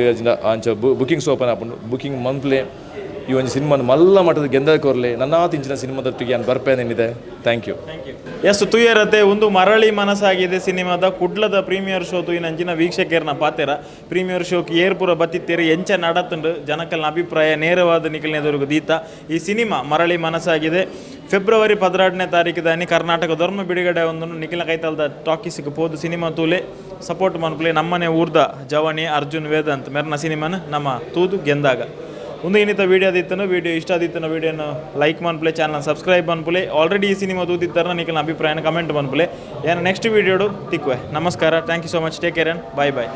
ಅಂಚ ಬುಕಿಂಗ್ಸ್ ಓಪನ್ ಆಪುಂಡು. ಬುಕಿಂಗ್ ಮಂತ್ಲಿ ಈ ಒಂಜಿ ಸಿನಿಮಾನ ಮಲ್ಲ ಮಟ್ಟದ ಗೆಂದ ಕೊರ್ಲೆ. ನನ್ನಾತ್ ಇಂಚಿನ ಸಿನಿಮಾದೊಟ್ಟಿಗೆ ಯಾನ್ ಬರ್ಪೇನೇನಿದೆ. Thank U. S, ತುಯರತೆ ಒಂದು ಮರಳಿ ಮನಸ್ಸಾಗಿದೆ ಸಿನಿಮಾದ ಕುಡ್ಲದ ಪ್ರೀಮಿಯರ್ ಶೋ ತೂಯಿನಂಚಿನ ವೀಕ್ಷಕರ್ನ ಪಾತೆರ. ಪ್ರೀಮಿಯರ್ ಶೋಕ್ ಏರ್ಪುರ ಬತ್ತಿತ್ತೇರು, ಎಂಚ ನಡತುಂಡು, ಜನಕಲ್ನ ಅಭಿಪ್ರಾಯ ನೇರವಾದ ನಿಕಲ್ನೆದುರುಗು ದೀತ. ಈ ಸಿನಿಮಾ ಮರಳಿ ಮನಸ್ಸಾಗಿದೆ ಫೆಬ್ರವರಿ 12ನೇ ತಾರೀಕು ದಾನಿ ಕರ್ನಾಟಕ ಧರ್ಮ ಬಿಡುಗಡೆ ಒಂದು. ನಿಖಿಲ ಕೈತಲ್ದ ಟಾಕೀಸ್ಗೆ ಪೋದು ಸಿನಿಮಾ ತೂಲೆ, ಸಪೋರ್ಟ್ ಮನ್ಪುಲೆ. ನಮ್ಮನೆ ಊರ್ದ ಜವಣಿ ಅರ್ಜುನ್ ವೇದಾಂತ್ ಮೆರ್ನ ಸಿನಿಮಾನ ನಮ್ಮ ತೂದು ಗೆಂದಾಗ. ಒಂದು ಏನಿತ್ತ ವೀಡಿಯೋ ದಿತ್ತನು, ವೀಡಿಯೋ ಇಷ್ಟ ಆದಿತ್ತನ ವೀಡಿಯೋನ ಲೈಕ್ ಮನ್ಪುಲೆ, ಚಾನಲ್ ಸಬ್ಸ್ಕ್ರೈಬ್ ಮನ್ಪುಲೆ. ಆಲ್ರೆಡಿ ಈ ಸಿನಿಮಾ ತೂದಿತ್ತಾರ ನಿಖಿಲ್ನ ಅಭಿಪ್ರಾಯನ ಕಮೆಂಟ್ ಮನ್ಪುಲೆ. ಏನು ನೆಕ್ಸ್ಟ್ ವೀಡಿಯೋಡು ತಿಕ್ಕುವೆ. ನಮಸ್ಕಾರ, thank you so much, take care and bye bye.